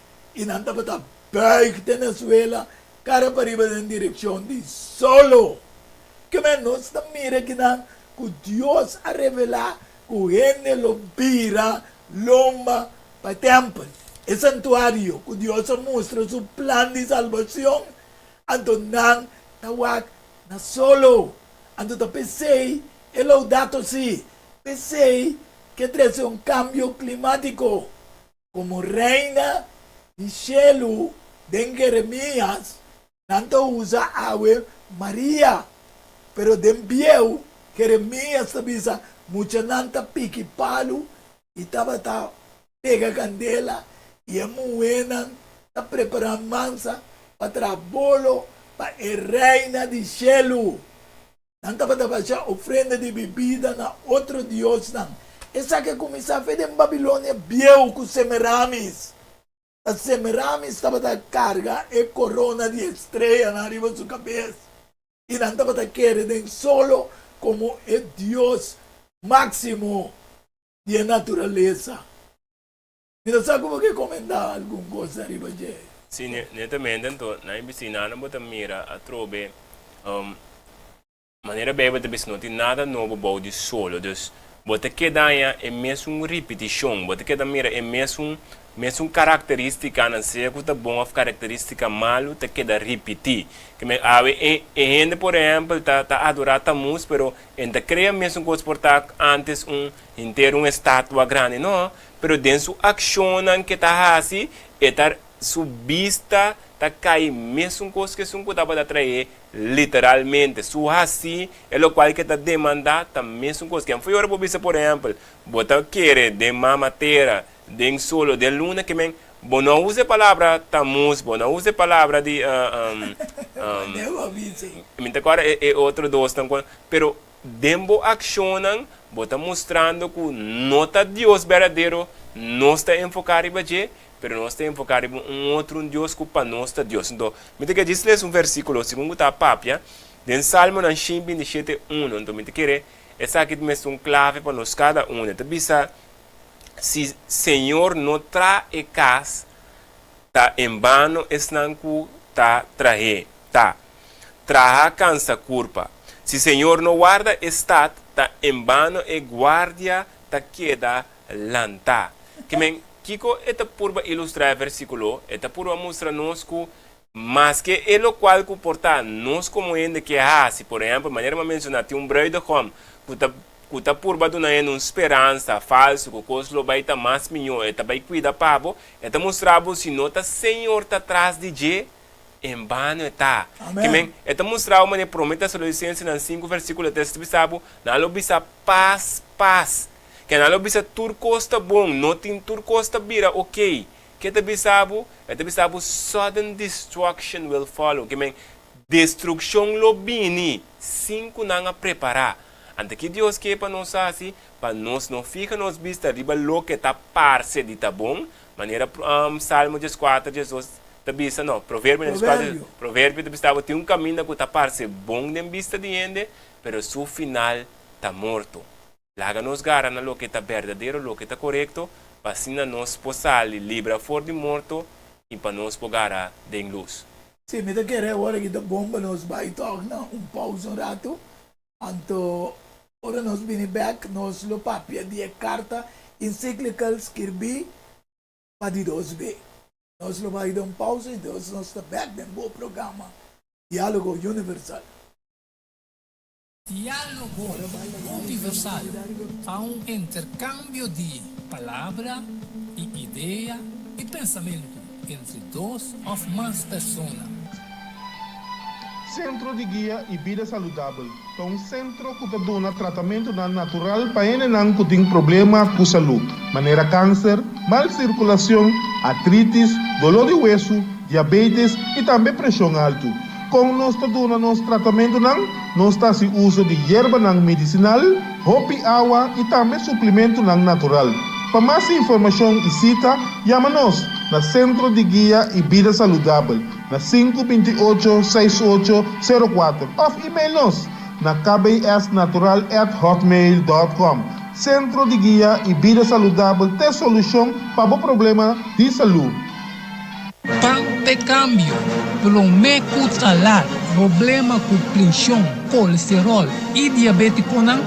i nan tabata bùig te na suela, kara pariba den direkshon di solo. Kimen nos ta mira kinan ku Dios a revelá ku hende lo bira lomba pa e tèmpel, e santuario ku Dios a mustra su plan di salbashon, anto nan ta wak na solo. Anto ta p'esei e Laudato Si, p'esei ke trese un kambio klimátiko. Komo Reina di Shelu den Jeremias, Nan ta usa awe Maria, pero den bieu Jeremias ta bisa muchanan ta piki palu i tabata pega kandela i e muhénan ta prepará mansa pa traha bolo pa e reina di shelu. Nan tabata basha ofrenda di bibida na otro diosnan. Esaki a kuminsá fe den Babilonia bieu ku Semiramis. Ta Semiramis tabata karga e korona di estreanan riba su kabes, i nan tabata kere den solo komo e dios máksimo di e naturalesa. Mi no sa ku bo ke komentá algun kos ariba dje. Sí, netamente anto, na e bisinánan bo ta mira atrobe Manera Bijbel ta bisa no tin nada nobo bou di solo. Dus, bo ta keda haña e mesun ripitishon, bo ta keda mira e mesun mesun karakteristikanan, sea ku ta bon òf karakteristika malu ta keda ripití. Ke men awe e e hende por ehèmpel ta ta adorá Tamuz pero e no ta krea mesun kos por ta ántes un henter un estatua grandi, no, pero den su akshonnan ke ta hasi e ta su bista ta kai mesun kos ku esun ku tabata traé Literalmente, su haci e locual ke ta demanda ta mesun cos. Ken fo'i ora bo bisa, por ehempel, bo ta kere den mama tera, den solo, den luna, ke men bo no a usa e palabra Tamuz, bo no a usa e palabra di mi ta acorda e otro dosnan cu, pero den bo accionnan bo ta mustrando cu no ta Dios berdadero nos ta enfoca riba dje, Pero nos ta enfoká riba un otro un Dios ku pa nos ta Dios. Anto, mi ta kere djis lesa un versíkulo segun ku ta papia den Salmonan shen 27, unu. Anto, mi ta kere esaki ta mester un klave pa nos kada un. E ta bisa, Si Señor no traha e kas, ta en bano esnan ku ta trah'é ta traha kansa kurpa. Si Señor no warda e stat, ta en bano e guardia ta keda lantá. Ke men, kiko e ta purba ilustrá e versíkulo? E ta purba mustra nos ku maske e lokual ku por ta nos komo hende ke hasi, por ehèmpel, manera mi a menshoná, tin un bruidegom ku ta ku ta purba duna hende un speransa falsu ku kos lo bai ta mas mihó, e ta bai kuida pa bo, e ta mustra bo si no ta Señor ta tras di dje, en bano e ta. Ke men, e ta mustra bo manera Promé Tesalonisensenan sinku versíkulo tres ta bisa bo, nan lo bisa pas, pas. Ke nan lo bisa tur kos ta bon, no tin tur kos ta bira ok. Ke ta bisa bo? E ta bisa bo sudden destruction will follow. Ke men, destrukshon lo bini sin ku nan a prepará. Ante ki Dios ke pa nos hasi? Pa nos no fiha nos bista riba loke ta parse di ta bon, manera Salmo 14, 12 ta bisa, no, Proverbio 14, Proverbio ta bisa bo tin un kaminda ku ta parse bon den bista di hende, pero su final ta morto. Laga nos gara na loke ta berdadero, loke ta korekto, pa asina nos por sali libra for di morto i pa nos por gara den lus. Sí, mi ta kere awor aki ta bon pa nos bai tòg na un pausa un ratu. Anto ora nos bini bèk nos lo papia di e karta ensiklikal skirbí pa di dos be. Nos lo bai den un pausa i dos nos ta bèk den bo programa Diálogo Universal. Diálogo Universal ta un interkambio di palabra i idea i pensamentu entre dos òf mas persona. Sentro di Guia i Bida Saludabel ta un sentro ku ta duna tratamentunan natural pa hendenan ku tin problema ku salú, manera kanser, mal sirkulashon, artritis, doló di wesu, diabetes i tambe preshon altu. Kon nos ta duna nos tratamentunan? Nos ta hasi uso di yerbanan medisinal, hopi awa i tambe suplimentunan natural. Pa mas informashon i sita, yama nos na Sentro di Guia i Bida Saludabel na sinku 28 68 04 òf email nos na kbsnatural at hotmail dòt kòm. Sentro di Guia i Bida Saludabel t'e solushon pa bo problema di salú. Pan p'e kambio, promé ku ta lat. Problema ku prenshon, kolesteròl i diabétikonan,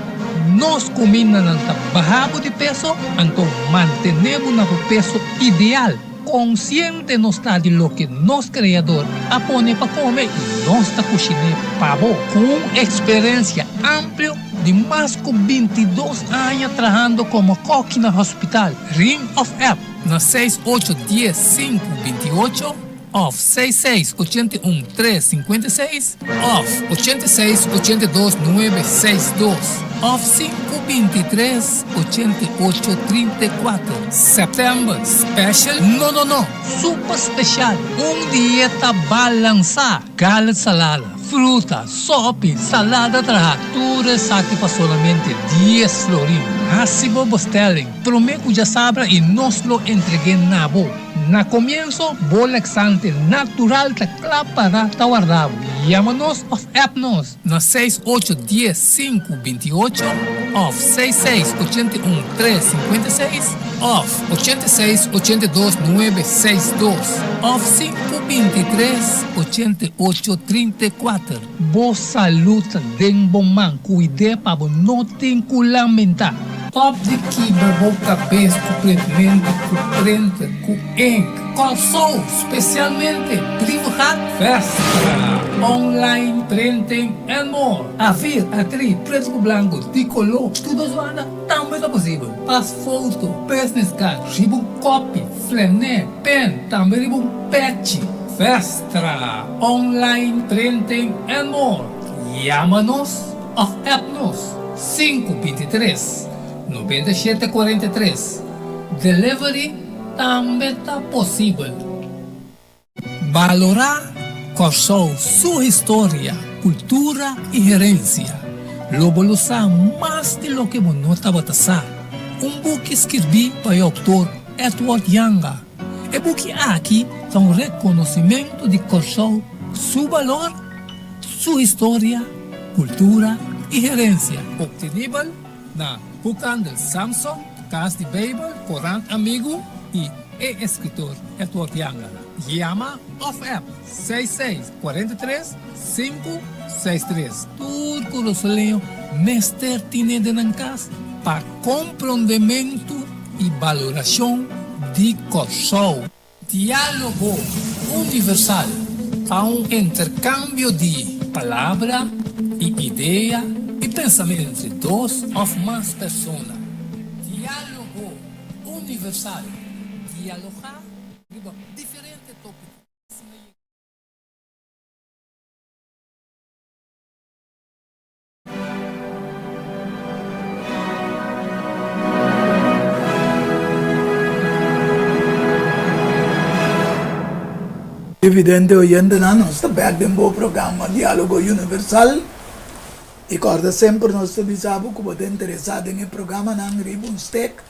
nos kumindanan ta baha bo di peso, anto mantené bo na bo peso ideal. Konsiente nos ta di loke nos Kreador a pone pa kome i nos ta kushiné pa bo. Ku un eksperensia amplio di mas ku 22 aña trahando komo kòki na hospital, Ring òf app na seis ocho dies sinku 28 òf seis seis 81 tres 56 òf 86 82 nuebe seis dos òf sinku 23 88 34. Sèptèmber special? No no no! Super special! Un dieta balansá! Garlic salada, fruta, sopi, salada traha, tur esaki pa solamente dies florin. Hasi bo bestelling prome ku djasabra i nos lo entreg'é na bo. Na komienso, bo laxante natural ta kla para ta warda bo. Yama nos òf app nos na seis ocho dies sinku 28 òf seis seis 81 tres 56 òf 86 82 nuebe seis dos òf sinku 23 88 34. Bo salud ta den bo man, kuid'é pa bo no tin ku lamentá. Stop di kibra bo kabes ku pretmento ku printer ku ink. Kòrsou, spesialmente Brievengat, Vestra, online printing and more. Afir, atri, pretu ku blanku, di koló, tur dos banda tambe ta posibel. Pas foto, business card, riba un kopi, flené, pen, tambe riba un pechi. Vestra, online printing and more. Yama nos òf app nos 523 97 43. Delivery tambe ta posibel. Balorá Kòrsou su historia, kultura i herensia. Lo bo lo sa mas di loke bo no tabata sa. Un buki skirbí pa e outor Edward Janga. E buki aki ta un rekonosimentu di Kòrsou su balor, su historia, kultura i herensia. Optenibel na Boekhandel Samson, Kas di Beibel, Korant Amigu i e eskritor Edward Janga. Yama òf app seis seis 43 sinku seis tres. Tur kurasoleño mester tine den nan kas pa komprondementu i balorashon di Kòrsou. Diálogo Universal ta un interkambio di palabra i idea i pensamentu entre dos òf mas persona. Diálogo Universal, dialogá riba diferente tópiko. Asina yega. Evidente oyentenan, nos ta bek den bo programa Dialogo Universal y corda semper nos ta bisa bo cu bo ta interesa den e programanan riba un stek,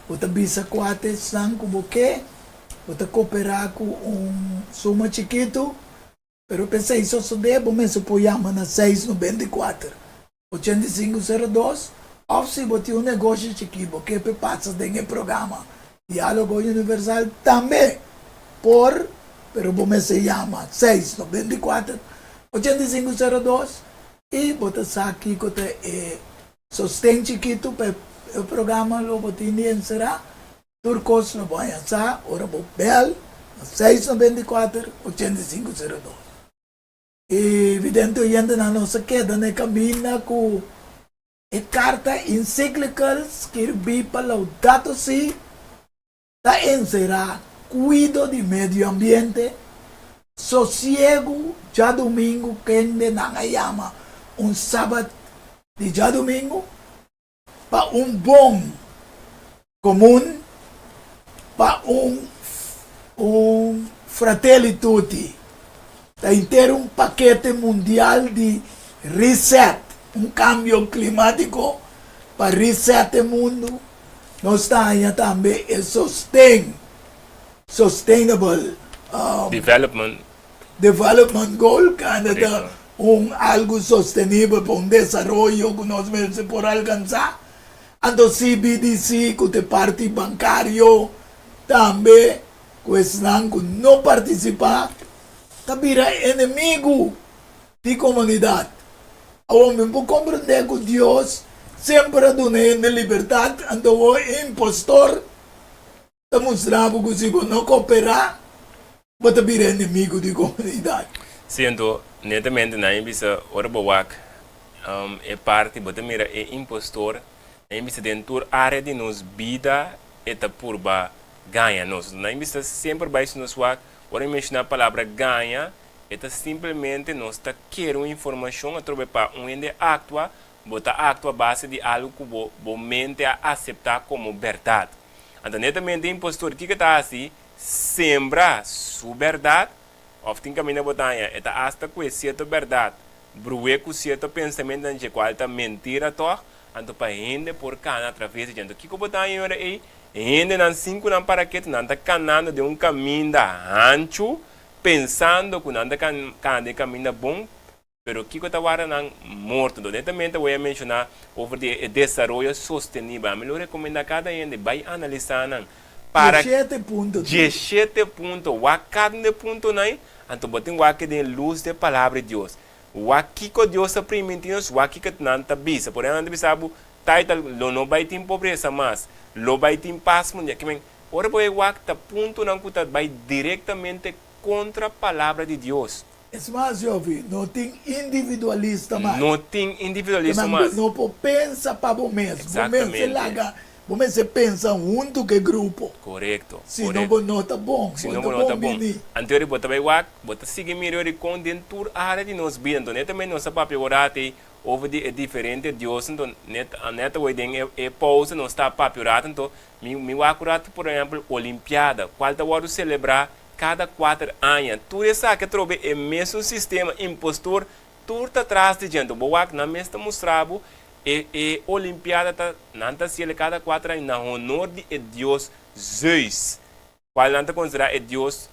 bo ta bisa cua ta esnan cu bo ke, bo ta coopera cu un suma chikito. Pero p'esei sosodé, bo mester por yama na seis 94, 85 02. Òf si bo tin un negoshi chikí bo ke pe pasa den e programa Diálogo Universal tambe por, pero bo mester yama seis 94 85 02 i bo ta sa kiko ta e sosten chikitu pa e programa lo bo tin di enserá. Tur kos lo bo haña sa ora bo bèl na seis 94 85 02. E vidente oyentenan nos a keda na e kaminda ku e karta ensiklikal skirbí pa Laudato Si ta enserá kuido di medio ambiente, sosiegu djadumingu kende nan a yama un sabat di djadumingu, pa un bon komun, pa un un fratelli tutti. Ta henter un pakete mundial di reset, un kambio klimátiko pa reset e mundu. Nos ta haña tambe e sosten, sustainable Development. Development Goal, kanda ta un algu sostenibel pa un desaroyo ku nos mester por alkansá. Anto CBDC ku ta e parti bankario tambe ku esnan ku no partisipá ta bira enemigu di komunidat. Awor mi por komprendé ku Dios semper a duna hende libertat, anto awor e impostor ta mustra bo ku si bo no koperá bo ta bira enemigu di komunidat. Sí, anto netamente nan a bisa ora bo wak e parti bo ta mira e impostor, nan a bisa den tur área di nos bida e ta purba gaña nos. Nan a bisa semper bai si nos wak ora mi menshoná palabra gaña e ta simplemente nos ta kere un informashon atrobe pa un hende aktua, bo ta aktua a base di algu ku bo bo mente a aseptá komo bèrdat. Anto netamente e impostor kiko ta hasi? Sembra su bèrdat, òf tin kaminda bo ta haña e ta asta ku e sierto bèrdat bru'é ku sierto pensamentunan dje kual ta mentira tòg, anto pa hende por kana atraves di dje. Anto kiko bo ta haña ora ei? Hendenan sin ku nan para ketu, nan ta kanando den un kaminda hanchu, pensando ku nan ta kana den kaminda bon, pero kiko ta warda nan morto. Enton netamente voy a menciona over di e desaroyo sostenibel. Ami lo recomenda cada hende bay analisa nan para Dieshete punto tin. Dieshete punto. Wak cada un di e puntonan, anto bo tin wak den luz di e palabra di Dios. Wak kiko Dios a priminti nos, wak kiko nan ta bisa. Por ehempel nan ta bisa bo, tal y tal, lo no bay tin pobresa mas, lo bay tin pas mundial. Kimen, ora bo e wak ta puntonan cu ta bay directamente contra palabra di Dios. Es mas, Jovi, no tin individualista mas. No tin individualista mas. Bo no por pensa pa bo mes. Bo mester laga, bo mester pensa huntu ku e grupo. Korekto. Si no bo no ta bon. Si no bo no ta bon. Anto ori bo ta bai wak, bo ta sigui mira ori kon den tur área di nos bida. Anto netamente nos a papia ora atei over di e diferente Dios. Anto net net awor den e pausa nos ta papia un rato. Anto mi mi wak un rato por ehempel Olimpiada, kual ta wòrdu selebrá Kada kuater aña, tur esaki atrobe e mesun sistema impostor tur ta tras di djento. Bo wak nan mes ta mustra bo e e olimpiada ta nan ta hasiel kada kuater aña na honor di e dios Zeus, kual nan ta konsiderá e dios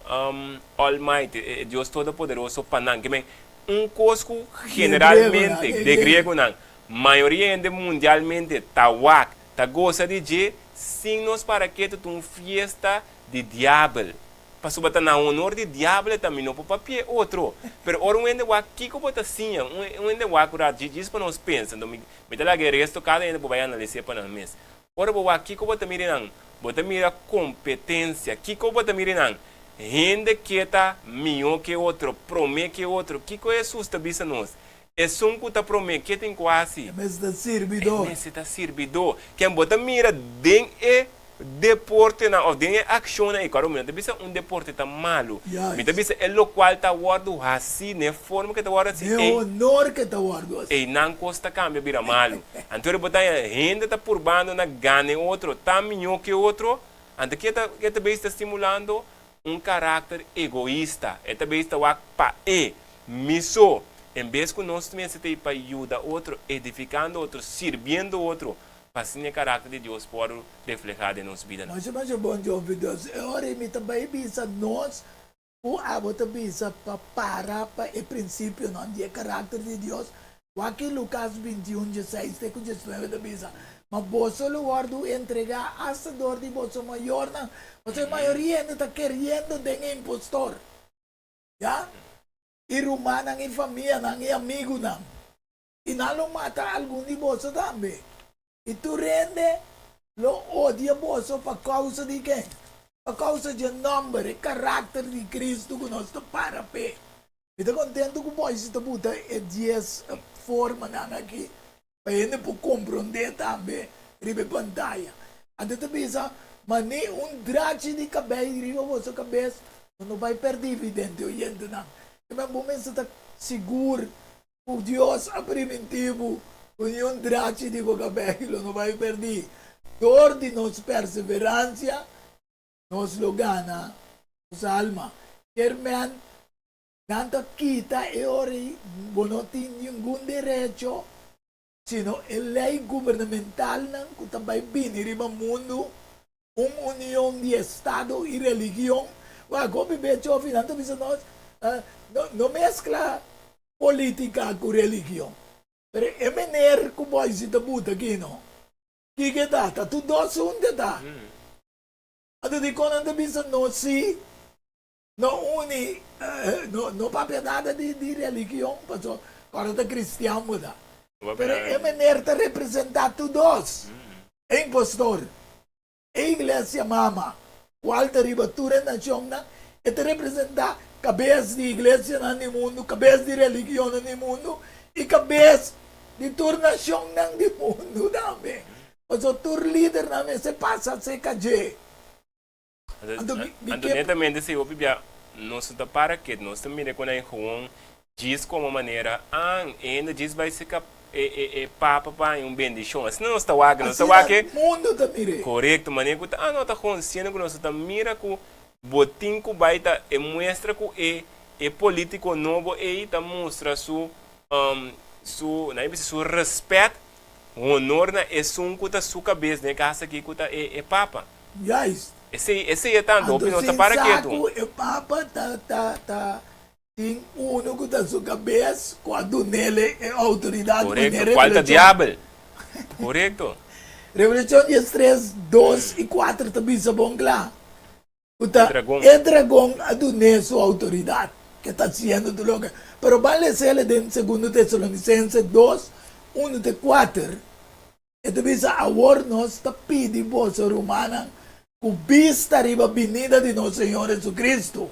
almighty, e dios todopoderoso pa nan. Ke men un kos ku generalmente de griegonan mayoria hende mundialmente ta wak, ta gosa di dje sin nos para ketu ta un fiesta di diabel. Pasobra ta na honor di diabel e ta, mi no por papia e otro. Pero ora un hende wak kiko bo ta siña, un hende wak un rat djis pa nos pensa, enton mi ta laga e resto kada hende por bai analis'é pa nan mes. Ora bo wak kiko bo ta mira nan, bo ta mira kompetensia. Kiko bo ta mira nan? Hende ke ta mihó ke otro, promé ke otro. Kiko Hesus ta bisa nos? Esun ku ta promé ke tin ku hasi? E mester ta sirbidó. E mester ta sirbidó. Ken bo ta mira den e deportenan of den e accionnan ey, claro mi no ta bisa un deporte ta malo, mi ta bisa e locual ta wordo haci na e forma ke ta wordo haci Den ey, honor ke ta wordo haci. ey nan cos ta cambia bira malo. Anto ora bo ta haña hende ta purbando na gana e otro, ta miño ke otro, anto ke ta ke ta bezig ta stimulando? Un karakter egoista. E ta bezig ta wak pa e mi so, en bes ku nos mester ta ey pa yuda otro, edificando otro, sirbiendo otro, Pa asina e karakter di Dios por reflehá den nos bidanan. Masha masha bon Jovy Dios e ora ei mi ta bai bisa nos ku abo ta bisa pa para pa e prinsipionan di e karakter di Dios. Wak ki Lukas 21, 16 te ku 19 ta bisa, Ma boso lo wòrdu entregá asta dor di boso mayornan. Pasobra e mayoria hende ta keriendo den e impostor. Ya? I rumannan i famianan i amigunan. I nan lo mata algun di boso tambe. I tur hende lo odia boso pa kousa di ken? Pa kousa dje nòmber, e karakter di Kristu ku nos ta para p'e. Mi ta kontentu ku Boyce ta buta e dies formanan aki pa hende por komprondé tambe riba e pantaya. Anto e ta bisa, Ma ni un drachi di kabei riba boso kabes lo no bai pèrdí, vidente oyentenan. Kimen bo mester ta sigur Ku Dios a primintí bo ku niun drachi di bo kabei lo no bai pèrdí. Dor di nos perseveransia, nos lo gana nos alma. Kier men, nan ta kita e ora ei, bo no tin ningun derecho, sino e lei gubernamentalnan ku ta bai bini riba mundu Un union di estado i religion. Wak, hopi be chofi nan ta bisa nos, no, no meskla politika ku religion. Pero e mener ku boisi ta buta aki no, kiko e ta? Ta tur dos huntu e ta. Anto dikon nan ta bisa nos si no uni, no, no papia nada di, di religion, paso ora ta kristian bo ta. Pero e mener ta representá tur dos. E impostor, e iglesia mama, kual ta riba tur e nashonnan, e ta representá kabes di iglesianan di mundu, kabes di religionnan di mundu i kabes di tur nashonnan di mundu tambe. Pasobra tur lidernan mester pasa serka dje. Anto, anto netamente si hopi bia nos no ta para ket, nos ta mira ku nan gewoon djis komo manera, ah, e hende djis bai seka e e e papa pa haña un bendishon. Asina nos ta wak, nos ta wak e. Asina mundu ta mir'é. Korekto, manera ku ta, ah, no ta gewoon siendo ku nos ta mira ku bo tin ku bai ta e muestra ku e e politiko nobo ei ta mustra su su, nan a bisa su rèspèt, honor na esun ku ta su kabes den e kas aki ku ta e e papa. Juist. Esei, esei e tantu, hopi Anto no ta sin para sa ketu. ku e papa ta, ta, ta tin unu ku ta su kabes ku a dunele e outoridat Korekto, manera kual ta Revelashon. diabel. Korekto. Revelashon diestres, dos i kuater ta bisa bon kla ku E ta dragon. e dragon a dun'é su outoridat ke ta hasiendo tur loke. Pero ban les'el den Segundo Tesalonisense dos, unu te kuater. E ta bisa, Awor nos ta pidi boso, rumannan, ku bista riba binida di nos Señor Jesucristo.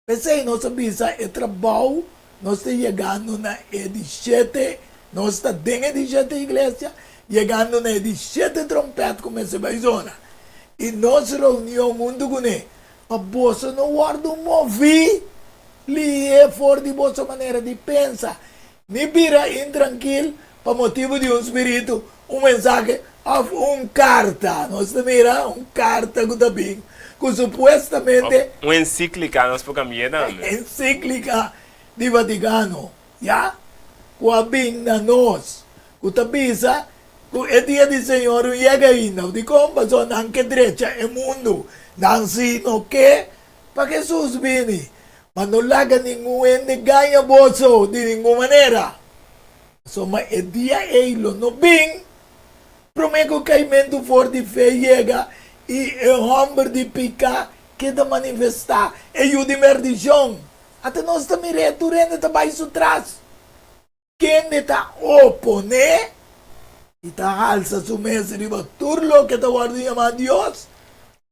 P'esei nos a bisa e trabou, nos ta yegando na e di shete, nos ta den e di shete iglesia, yegando na e di shete trompèt ku mester bai zona. I nos reunion huntu kuné, pa boso no wòrdu moví lihé for di boso manera di pensa, ni bira intrankil Pa motibu di un spiritu, un mensahe òf un karta. Nos ta mira un karta ku ta bin ku supuestamente. Òf un ensíklika, nos por kambi'é tambe. Ensíklika di Vatikano, ya, ku a bin na nos, ku ta bisa ku e dia di Señor no yega ainda. Dikon? Pasobra nan ke drecha e mundu. Nan si no ke pa Hesus bini. Ma no laga ningun hende gaña boso di ningun manera. Pasobra e dia ei lo no bin promé ku kaimentu for di fe yega i e hòmber di piká keda manifestá, e yu di merdishon. Ata nos ta mir'é, tur hende ta bai su tras. Kende ta oponé i ta halsa su mes riba tur loke ta wòrdu yamá Dios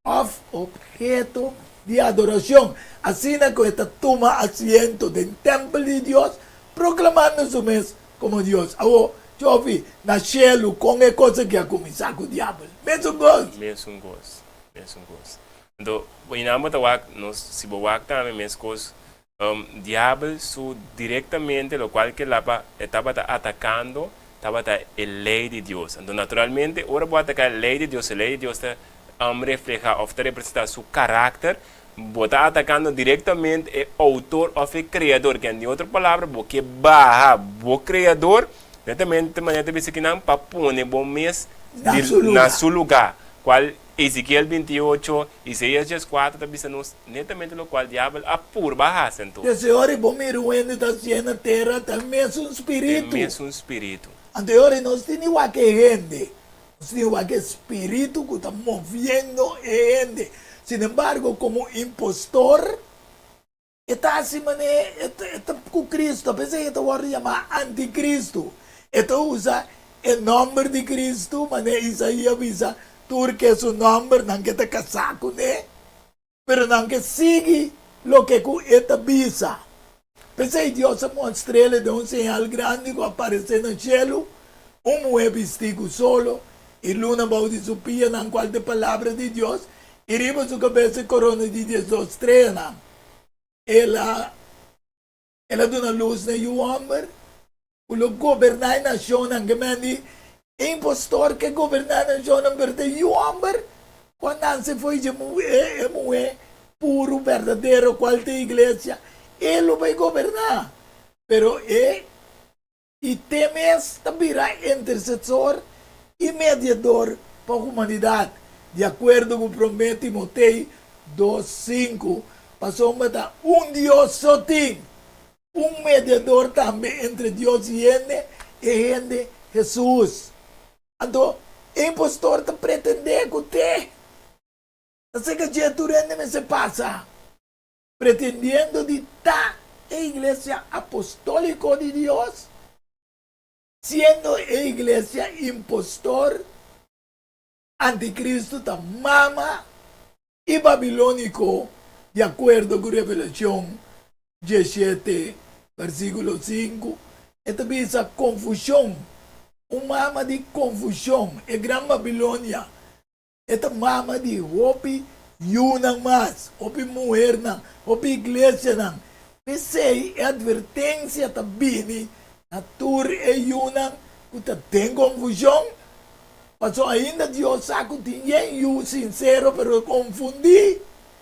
òf opheto di adorashon, asina ku e ta tuma asiento den tèmpel di Dios, proklamando su mes komo Dios. Awor, Jofi, na shelu kon e kos aki a kuminsá ku Diabel? Mesun kos. Mesun kos, mesun kos. Anto, bo ta wak, nos, si bo wak tambe meskos, Diabel su directamente locual ke laba e tabata atacando tabata e ley di Dios. Anto naturalmente ora bo ataca e ley di Dios, e ley di Dios ta refleha of ta representa su caracter, bo ta atacando directamente e autor of e creador. Ken di otro palabra bo ke baha bo creador netamente manera ta bisa kinan pa pone bo mes Na su na lugar. su lugar. Cual. Ezekiel 28, Isaías 14 ta bisa nos netamente lokual diabel a purba hasi anto. Desde ora i bo mira un hende ta hasié na tera, ta e mesun spiritu. E mesun spiritu. Anto e ora nos tin di wak e hende, nos tin di wak e spiritu ku ta moviendo e hende. Sinembargo, komo impostor, e ta hasi manera e ta ku Kristu, p'esei e ta wòrdu yamá antikristu. E ta usa e nòmber di Kristu, manera Isaías a bisa, tur ke su nòmber nan ke ta kasá kuné. Pero nan ke sigui loke ku e ta bisa. P'esei Dios a mostr'el den un señal grandi ku a paresé na shelu, un muhé bistí ku solo i luna bou di su pianan kual ta e palabra di Dios, i riba su kabes e korona di 12 streanan. El a El a duna lus na e yu hòmber ku lo goberná e nashonnan. Ke men di e impostor ke goberná e nashonnan, pero ta e yu hòmber ku a nase fo'i dje e muhé puru berdadero, kual ta e iglesia, e lo bai goberná. Pero e I te mes ta bira intersesor i mediador pa humanidat, di akuerdo ku Promé Timotei dos, sinku, pasobra ta un Dios so tin, un mediador tambe entre Dios i hende, e hende Hesus. Anto, e impostor ta pretendé ku te ta seka dje tur hende mester pasa. Pretendiendo di ta e Iglesia Apostóliko di Dios, siendo e iglesia impostor, anticristo ta mama i babilóniko, di akuerdo ku Revelashon 17, versíkulo 5, e ta bisa konfushon, un mama di konfushon, e Gran Babilonia. E ta mama di hopi yunan mas, hopi muhernan, hopi iglesianan. P'esei e advertensia ta bini na tur e yunan ku ta den konfushon, pasobra ainda Dios sa ku tin yen yu sinsero pero konfundí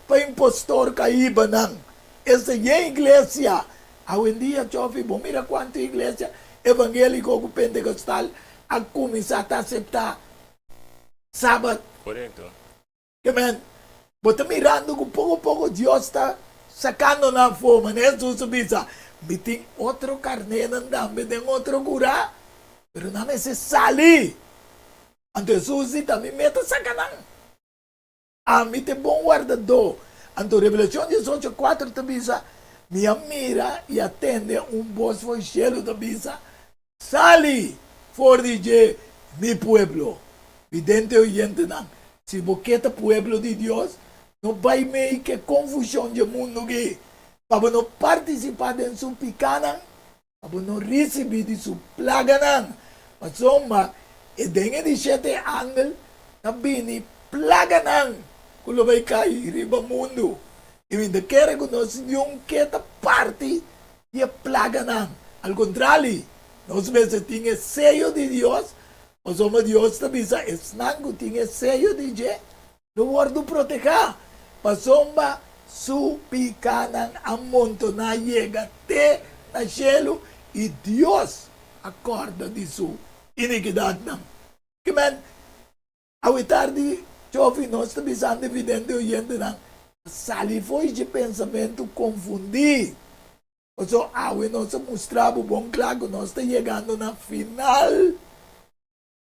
pa impostor ku a hiba nan. Esta yen iglesia awendia, Chofi, bo mira kuantu iglesia evangéliko ku pentekostal a kuminsá ta aseptá Sabat. Korekto. Amen. Bo ta mirando ku poko poko Dios ta sakando nan afó. Manera Hesus a bisa, Mi tin otro karnénan tambe den otro kurá, pero nan mester sali. Anto Hesus di, Ta mi mes ta saka nan. Ami ta e bon wardadó. Anto Revelashon 18, 4 ta bisa, Mi a mira i a tende un bos for shelu ta bisa, Sali for di dje, mi pueblo. Vidente oyentenan, si bo ke ta pueblo di Dios, no bai mei ke konfushon dje mundu aki, pa bo no partisipá den su pikánan Pa bo no risibí di su plaganan. Pasobra e den e di shete angel ta bini plaganan ku lo bai kai riba mundu. I mi ta kere ku nos niun ke ta parti di e plaganan. Al kontrali, nos mester tin e seyo di Dios, pasobra Dios ta bisa esnan ku tin e seyo di dje lo wòrdu protehá, pasobra su pikánan a montoná yega te na shelu i Dios a kòrda di su inikidatnan. Kimen, awe tardi, Chofi, nos ta bisando e vidente oyentenan pa sali fo'i dje pensamentu konfundí, pasobra awe nos a mustra bo bon kla ku nos ta yegando na final.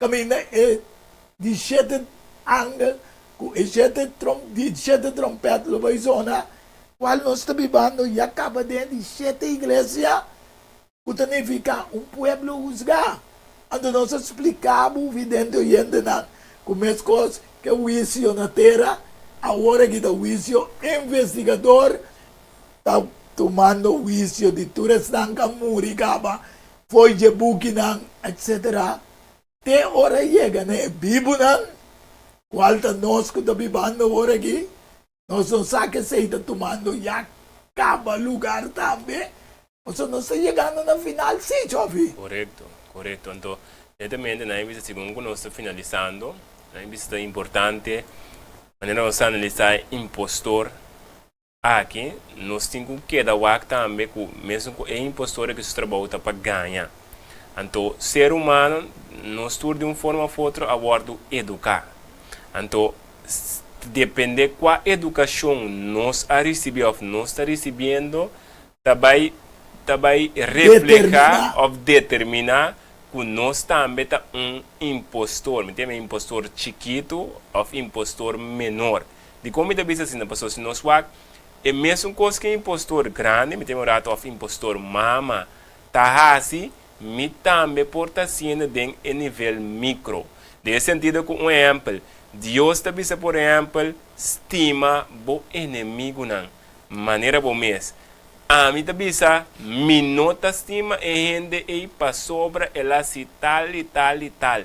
Kaminda e di shete angel ku e shete di shete trompèt lo bai zona, kual nos ta bibando ya kaba den di shete iglesia, ku ta nifiká un pueblo husgá. Anto nos a spliká bo vidente oyentenan ku meskos ku e huisio na tera, awor aki ta huisio investigador ta tumando huisio di tur esnan ku a muri kaba Fo'i dje bukinan, etc. Te ora yega na e bibunan, kual ta nos ku ta bibando awor aki, nos no sa ku esei ta tumando ya kaba lugar tambe, pasobra nos ta yegando na final sí, Chofi. Korekto, korekto. Anto, netamente nan a bisa segun ku nos ta finalisando, nan a bisa ta importante manera nos ta analisá e impostor Aki nos tin ku keda wak tambe ku mesun ku e impostor aki su trabou ta pa gaña. Anto ser humano nos tur di un forma of otro a wòrdu eduká. Anto. Depende kua edukashon nos a risibí òf nos ta risibiendo ta bai ta bai reflehá òf determiná ku nos tambe ta un impostor. Mi ta yama impostor chikitu òf impostor menor. Dikon mi ta bisa asina? Pasobra si nos wak e mesun kos ku e impostor grandi, mi ta yama un ratu, òf impostor mama ta hasi, mi tambe por ta hasiendo den e nivel mikro. Den e sentido ku un ehèmpel, Dios ta bisa por ehèmpel, Stima bo enemigunan manera bo mes. Ami ta bisa, mi no ta stima e hende ei pasobra el a hasi tal i tal i tal.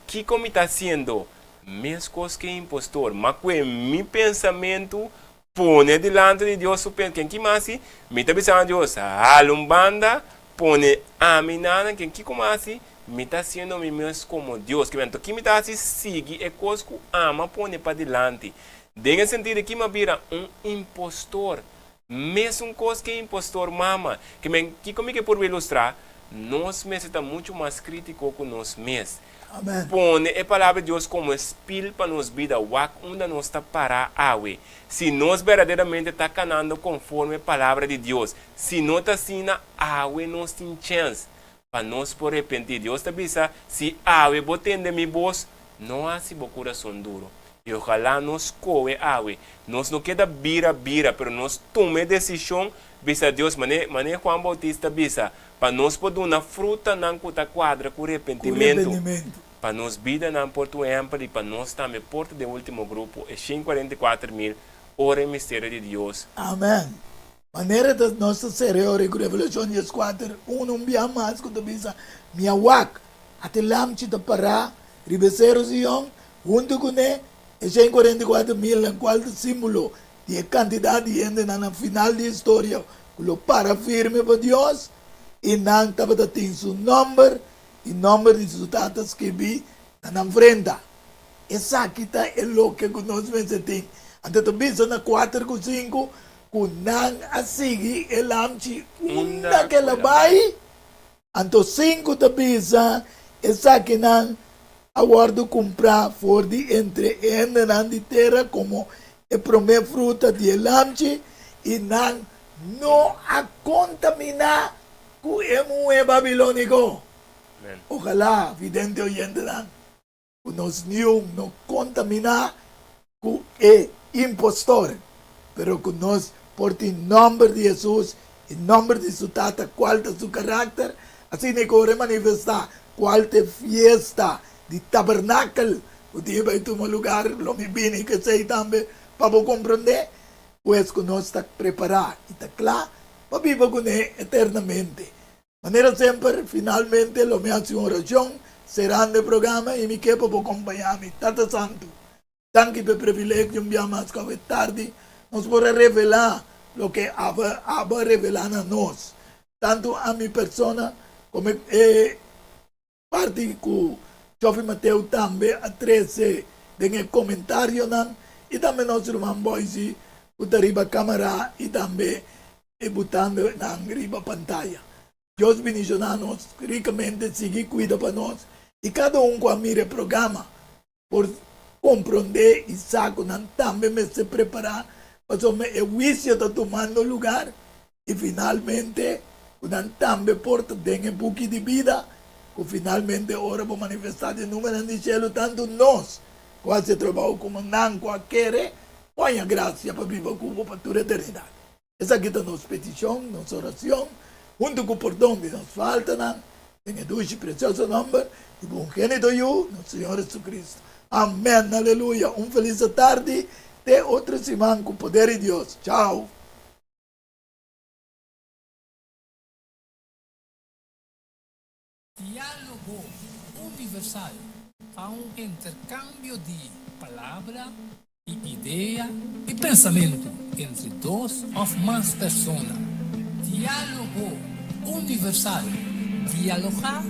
Kiko mi ta hasiendo? Meskos ku e impostor. Ma ku e mi pensamentu Pone dilanti di Dios su pen. Ken ki masi? Mi ta bisa na Dios, hala un banda, pone ami na nan. Ken kiko masi? Mi ta hasiendo mi mes komo Dios. Kiba anto ki mi ta hasi? Sigui e kos ku ama pone padilanti. Den e sentido ki mi a bira un impostor. Mesun kos ke impostor mama. Kiba kiko mi ke purba ilustrá? Nos mester ta muchu mas kritiko ku nos mes. Amen. Pone e Palabra di Dios komo e spil pa nos bida. Wak unda nos ta pará awe. Si nos berdaderamente ta kanando konforme e Palabra di Dios. Si no ta asina, awe nos tin chèns pa nos por repentí. Dios ta bisa, Si awe bo tende mi bos, no hasi bo kurason duru. I ojalá nos skohe awe. Nos no keda bira bira, pero nos tuma e desishon bisa Dios, manera manera Juan Bautista bisa, Pa nos por duna frutanan ku ta kuadra ku repentimentu, pa nos bidanan por ta un ehèmpel i pa nos tambe por ta den último grupo, e 144.000, ora e misterio di Dios. Amèn. Manera ta nos ta sera e ora ku Revelashon dieskuater, unu un bia mas ku ta bisa, Mi a wak, ata e Lamchi ta pará riba e seru Sion, huntu kuné e 144.000 nan kual ta símbolo di e kantidat di hendenan na final di historia ku lo para firme pa Dios, i nan tabata tin su nòmber i nòmber di su Tata skibí na nan frenta. Esaki ta e loke ku nos mester tin. Anto ta bisa na kuater ku sinku ku nan a sigui e Lamchi unda ku el a bai. Anto sinku ta bisa, Esakinan a wòrdu kumprá for di entre e hendenan di tera komo e promé fruta di e lamchi, i nan no a kontaminá ku e muhé babilóniko. Ojalá, vidente oyentenan, ku nos niun no kontaminá ku e impostor, pero ku nos por tin nòmber di Hesus i nòmber di su Tata, kual ta su karakter, asina e kore manifestá kual ta e fiesta di tabernakel ku tin bai tuma lugar. Lo mi bini ku esei tambe pa bo komprondé, pues ku nos ta prepará i ta kla pa biba kuné eternamente. Manera semper, finalmente lo mi hasi un orashon serando e programa i mi ke pa bo kompañá mi. Tata Santu, danki pa e privilegio un bia mas ku awe tardi nos por a revelá loke abo a revelá na nos, tantu ami persona komo e Parti ku Joffy Mateo tambe a trese den e komentarionan i tambe nos ruman Boysie ku ta riba kamara i tambe e butando nan riba pantaya. Dios bendishoná nos rikamente sigui kuida pa nos i kada un ku a mira e programa. Por komprondé i sa ku nan tambe mester prepará pasobra e huisio ta tumando lugar i finalmente ku nan tambe por ta den e buki di bida ku finalmente ora bo manifestá den numeronan di shelu tantu nos ku hasi e trabou komo nan ku a kere por haña grasia pa biba ku bo pa tur eternidat. Esaki ta nos petishon, nos orashon, huntu ku pordon di nos faltanan, den e dushi presioso nòmber di bo ungenito Yu, nos Señor Jesucristo. Amèn. Aleluya. Un felis atardi. Te otro siman ku poder di Dios. Chao. Diálogo Universal ta un interkambio di palabra i idea i pensamentu entre dos òf mas persona. Diálogo Universal, dialogá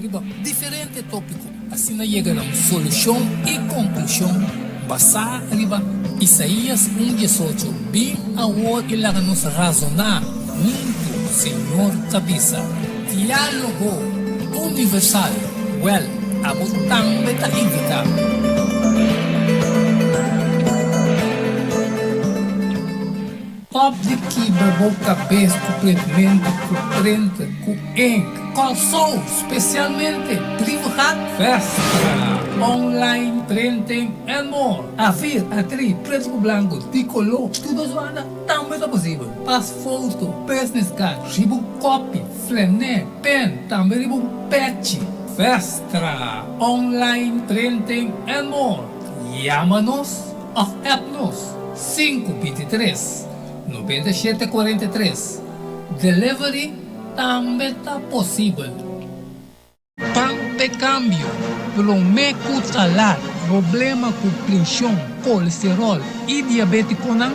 riba diferente tópiko, asina yega na un solushon i konklushon basá riba Isaías un diesocho, Bin awor i laga nos razoná huntu, Señor ta bisa. Diálogo Universal, Wèl, abo tambe ta invitá. Stop di kibra bo kabes ku pretmentu ku prenter ku ink. Kòrsou, spesialmente Brievengat, Vestra, online printing and more. A4, A3, pretu ku blanku, di koló, tur dos banda tambe ta posibel. Pas foto, business card, riba un kopi, flené, pen, tambe riba un pechi. Vestra, online printing and more. Yama nos òf app nos 523 97 43. Delivery tambe ta posibel. Ban p'e kambio, promé ku ta lat. Problema ku preshon, kolesteròl i diabétikonan,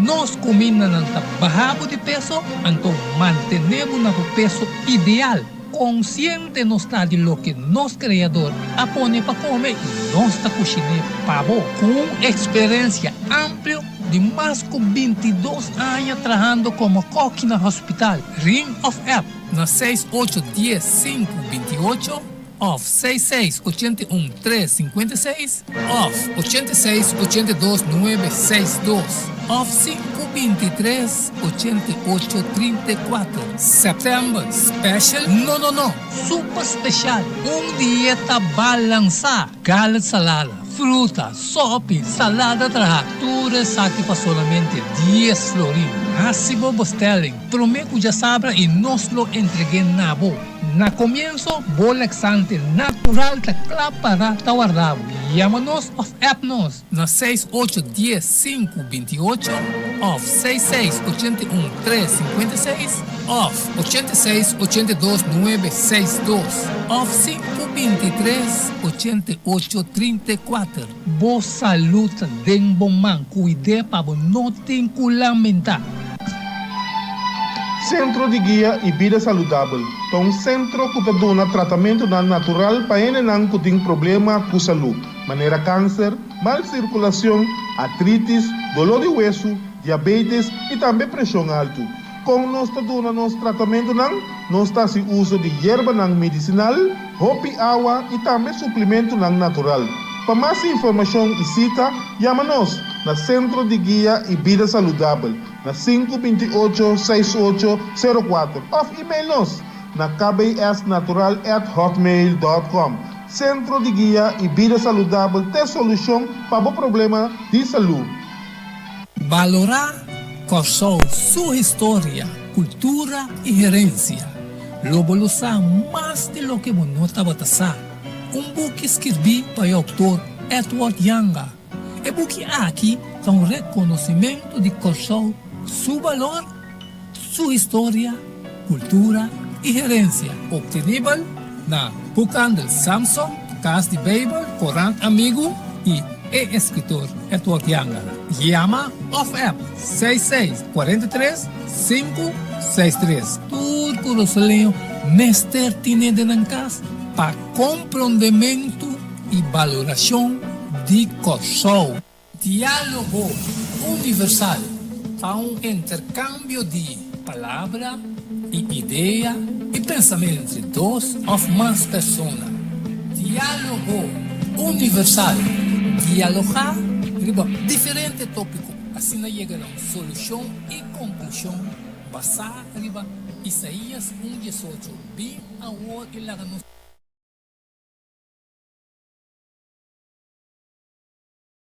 nos kumindanan ta baha bo di peso, anto mantené bo na bo peso ideal. Konsiente nos ta di loke nos Kreador a pone pa kome i nos ta kushiné pa bo. Ku un eksperensia amplio di mas ku 22 aña trahando komo kòki na hospital, ring òf app na 6 8 10 5 28 òf 6 6 81 3 56 òf 86 82 9 6 2 òf 5 23 88 34. Sèptèmber special? No no no! Super spesial! Un dieta balansá! Garlic salada, fruta, sopi, salada trahá, tur esaki pa solamente 10 florin. Hasi bo bestelling promé ku djasabra i nos lo entreg'é na bo. Na komienso, bo laxante natural ta kla pará ta warda bo. Yama nos òf app nos na 6 8 10 5 28 òf 6 6 81 3 56 òf 86 82 9 6 2 òf 5 23 88 34. Bo salú ta den bo man, kuid'é pa bo no tin ku lamentá. Sentro di Guia i Bida Saludabel ta un sentro ku ta duna tratamentunan natural pa hendenan ku tin problema ku salú, manera kanser, mal sirkulashon, artritis, doló di wesu, diabetes i tambe preshon altu. Kon nos ta duna nos tratamentunan? Nos ta hasi uso di yerbanan medisinal, hopi awa i tambe suplementunan natural. Pa mas informashon i sita, yama nos na Sentro di Guia i Bida Saludabel na 5 28 68 04 òf email nos na kbsnatural@hotmail.com. Sentro di Guia i Bida Saludabel ta e solushon pa bo problema di salú. Balorá Kòrsou su historia, kultura i herensia. Lo bo lo sa mas di loke bo no tabata sa. Un buki skirbí pa e outor Edward Janga. E buki aki ta un rekonosimentu di Kòrsou su balor, su historia, kultura i herensia. Optenibel na Boekhandel Samson, Kas di Beibel, Korant Amigu i e eskritor Edward Janga. Yama òf app 6 6 43 5 6 3. Tur kurasoleño mester tine den nan kas pa komprondementu i balorashon di Kòrsou. Diálogo Universal ta un interkambio di palabra i idea i pensamentu entre dos òf mas persona. Diálogo Universal, dialogá riba diferente tópiko, asina yega na un solushon i konklushon basá riba Isaías 1, 18, Bin awor i laga nos.